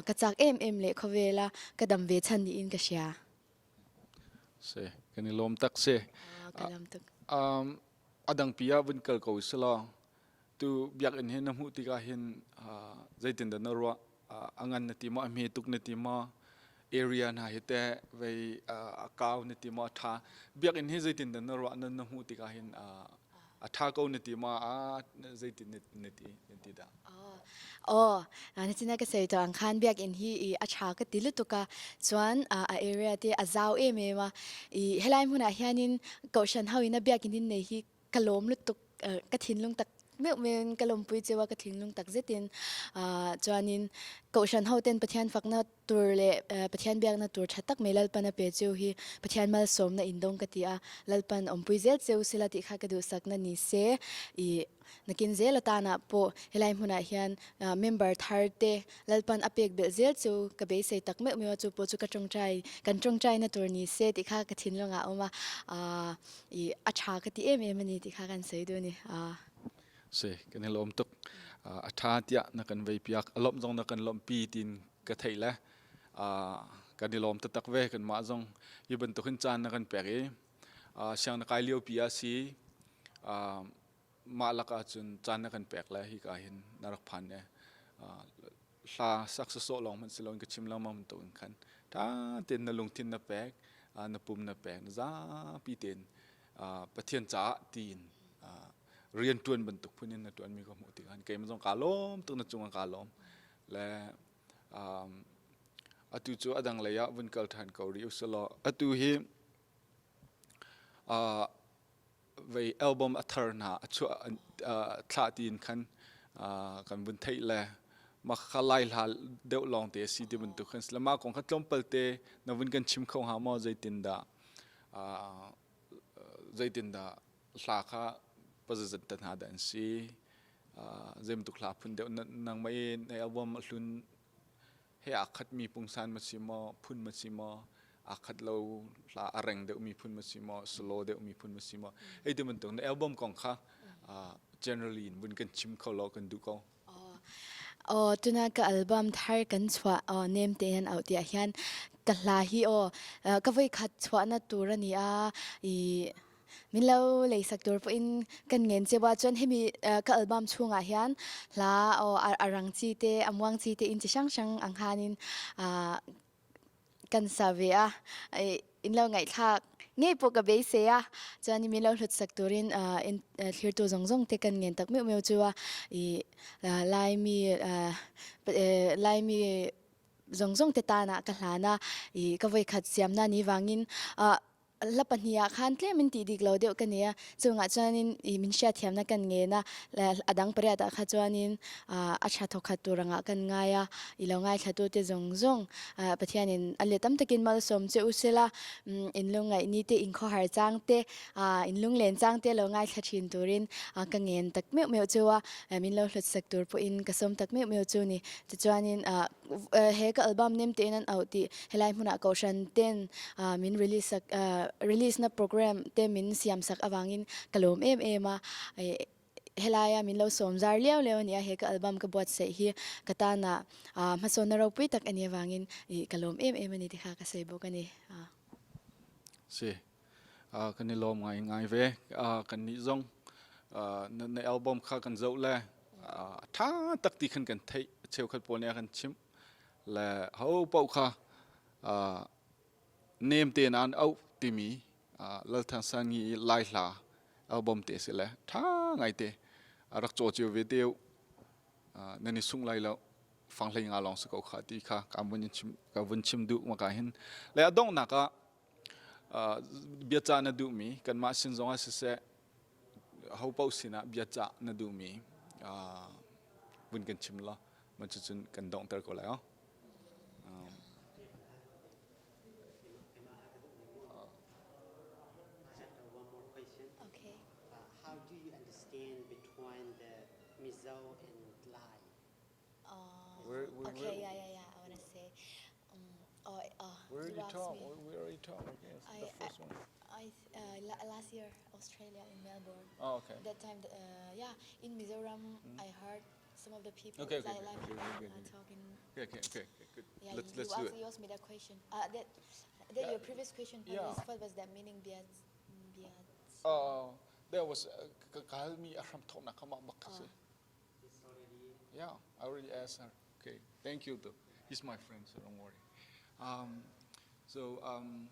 ka chak em em leh khawvela ka dam ve chhan niin ka hria. Si kan i lawm tak si. Ka lawm tuk. A dangpi ah vun kal ko selaw tu biakinn hi na hmuh tikah hin zeitindah na ruah a ngan na ti maw a hme tuk na ti maw area hna hi teh vei a kau na ti maw a ṭha biakinn hi zeitindah na ruah na na hmuh tikah hin a ṭha ko na ti maw a zeitin na ti na ti dah Aw, na cina ka sei to ang khan biakinn hi i a ṭha ka ti lutuk a chuan a area te a zau em em a i helai hmunah hianin kohhran ho in a biakinn in nei hi ka lawm lutuk ka thinlung tak meuh men ka lawmpui cheu a ka thinlung tak zetin chuanin kohhran ho ten Pathian fakna tur le Pathian biakna tur tha tak mai Lalpan a pe cheu hi Pathian malsawmna in dawng ka ti a Lalpan awmpui zel cheu sila tih kha ka duhsakna ni se i nakin zel atana pawh helai hmunah hian member thar te Lalpan a pek belh zel chu ka beisei tak meuh meuh a chu pawh chu ka tawngtai kan tawngtai na tur ni se tih kha ka thinlungah a awm a i a tha ka ti em em ani tih kha kan sawi duh a ni. Si kan i lawm tuk a tha tiah na kan vei piak a lawmh zong na kan lawmhpi tin ka theih le kan i lawm taktak ve kan mah zong hi bantuk hin caan na kan pek i siang na kai lio pi ah si mah lak ahcun caan na kan pek le hika hin na rak phan e hla sak sawsawh lawng hmanh si loin ka chim lengmang bantuk in khan ṭha tein na lungthin na pek na pum na pek na zapi tein Pathian caah tiin rian ṭuan bantuk phun in na ṭuanmi ka hmuh tikah keimah zong kaa lawm tuk na cungah kaa lawm le atu cu a dang lei ah vun kal ṭhan ko rih usalaw atu hi vei album a thar hna a chuah thlah tiin khan kan vun theih le mah kha lai hla deuh lawng te a si ti bantuk khan si le mah kong kha tlawmpal te na vun kan chim kho hnga maw zeitindah zeitindah hla kha pazazat te hna dah an si zei bantuk hla phun deuh nangmah i na album a hlun he aa khatmi pungsan ma si maw phun ma si maw aa khat lo hla a reng deuhmi phun ma si maw slow deuhmi phun ma si maw hei ti bantuk na album kong kha generally in vun kan chim kho law kan duh ko Aw tuna ka album thar kan chuah aw nem te nan auh tiah hian ka hla hi aw ka voi khat chuahna tur ani a i. Min lo leisak tur pawhin kan ngen cheu ah cun himi ka album chungah hian hla a rang chi te a muang chi te in chi hrang hrang ang han in kan sa ve a. In lo ngaihthlak ngei pawh ka beisei a. Chuan min lo hlut sak turin in thlirtu zawng zawng te kan ngen tak meuh meuh chu a. I Laimi Laimi zawng zawng te tana ka hlan a. I ka voikhat siamna ni wangin hla pahnih ah khan tlem in tih dik lo deuh ka nei a chungah chuanin i min hriatthiamna kan ngen a a dang pariat ah kha chuanin a tha thawkhat tur angah kan ngai a i lo ngaithla te zawng zawng Pathianin a let tam takin malsawm che u sela in lungngaih ni te in khawhar chang te in lunglen chang te lo ngaithla thin turin ka ngen tak meuh meuh chu a min lo hlut sak tur pawhin ka sawm tak meuh meuh chu ni tichuanin he ka album nem tein an auh tih helai hmunah kohhran ten min release sak release na program te min siam sak avangin ka lawm em em a helaia min lo sawm zar liau liau ania he ka album ka buatsaih hi ka tana hmasawnna ropui tak ani avangin ka lawm em em ani tikha ka sawi bawk ani. Si kan i lawm ngai ngai ve kan nih zong na album kha kan zoh le a ṭha tak ti khan kan theih cheukhat pawl nih a kan chimh le ho paoh kha nem te in an auh timi Lalthang Sangi i Lai hla album te si le ṭha ngai te a rak caw cio ve deuh nan i sungh lai lo fang hlei nga lawng si ko kha ti kha ka vun chim ka vun chim duh maka hin le a donghnak ah biacah na duhmi kanmah sin zongah siseh ho paoh sinah biacah na duhmi vun kan chim law man cucun kan donghter ko lai. Okay. Uh, how do you understand between the Mizo and Lai? Uh, where, where, okay, where, yeah, yeah, yeah. I want to say. Um, oh, uh, where are you taught? Where, where are you taught? Okay, I, the first one. I, uh, last year, Australia in Melbourne. Oh, okay. That time, uh, yeah, in Mizoram, mm. I heard some of the people okay, okay, like, okay, okay, okay, uh, talking. Okay, okay, okay, good. Yeah, let's, you, let's you do asked, it. You asked me that question. Uh, that, that yeah. your previous question what, yeah. was, what was that meaning? Biat, biat. Uh, there was uh, kalmi ahram thok na kama bak kasi. Yeah, I already asked her. Okay, thank you though. He's my friend, so don't worry. Um, so um,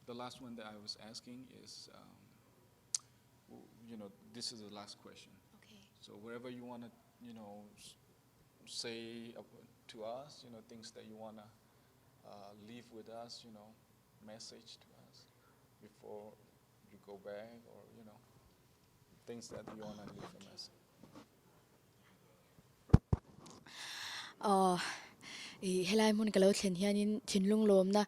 the last one that I was asking is, um, you know, this is the last question. Okay. So wherever you want to, you know, say to us, you know, things that you want to uh, leave with us, you know, message to us before you go back or, you know, things that you want to leave a message. Aw, i helai hmun ka lo thlen hianin thinlung lawmna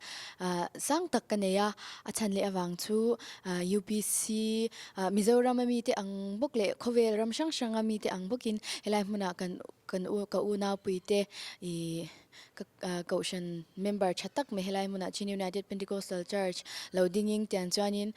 sang tak ka nei a, a chhan leh avang chu UPC Mizoram a mite ang bawk leh khawvel ram hrang hrang a mite ang bawkin helai hmunah kan kan u ka unaupui te i Ka kohhran member tha tak mai helai hmunah Chin United Pentecostal Church lo dinging tiang chuanin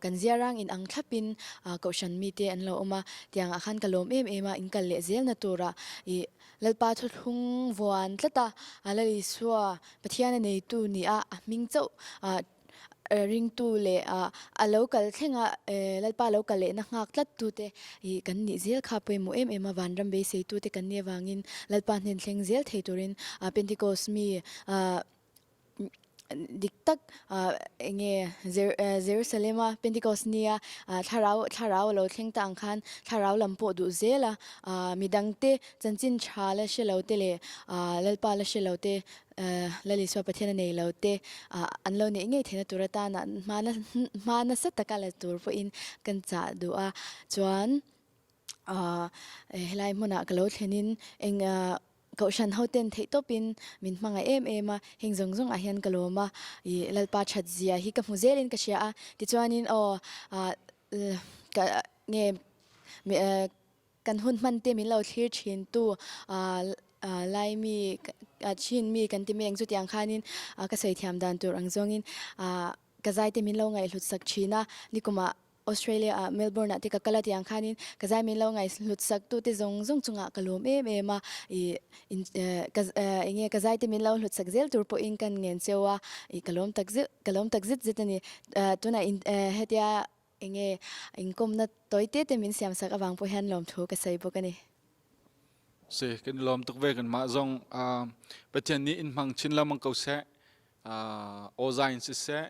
kan ziarang in ang thlapin kohhran mite an lo awm a, tiangah khan ka lawm em em a, in kal leh zelna turah ih Lalpa thuthlung vuan tlat a, Lal Isua Pathian a neitu ni a, a hming chauh ringtu leh a lo kal thleng a, Lalpa lo kal lehna nghak tlat tute ih kan nih zel kha pawimawh em em a, vanram beisei tute kan nih avangin Lalpa hnen thleng zel thei turin Pentecost mi dik tak enge Jerusalem a Pentecost nia thlarau thlarau a lo thleng ta ang khan thlarau lam pawh duh zel a, midangte chanchin tha la hre lo te leh Lalpa la hre lo te Lal Isua Pathian a nei lo te an lo neih ngei theihna tur atana hma nasa taka la tur pawhin kan chah duh a. Chuan helai hmunah ka lo thlenin eng Kohhran hoten theih tawpin min hmangaih em em a, heng zawng zawng ah hian ka lawm a, ih Lalpa that zia hi ka hmu zelin ka hria a. Tichuanin aw ka nge Kan hun hman te min lo thlir thin tu Laimi Chin mi kan ti mai ang chu tiang khanin ka sawi thiam dan tur ang zawngin ka zai te min lo ngaihhlut sak thin a, nikumah Australia ah Melbourne ah te ka kal a tiang khanin ka zai min lo ngaihhlut sak tu te zawng zawng chungah ka lawm em em a, ih enge ka zai te min lo hlut sak zel tur pawhin kan ngen cheu a, ih ka lawm tak zet ka lawm tak zet zet a ni. Tunah hetia. Enge inkomna toite te min siam sak awang pawh hian lawmthu ka sawi bawk ani. Si kan i lawm tuk ve kan mah zong Pathian nih in hmang chin lengmang ko seh. Awzai in siseh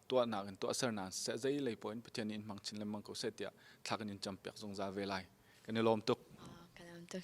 tuahnak in tuahsernak in siseh zei lei poh in Pathian nih in hmang chin lengmang ko seh tiah thla kan in campiak zungzal ve lai. Kan i lawm tuk. Ka lawm tuk.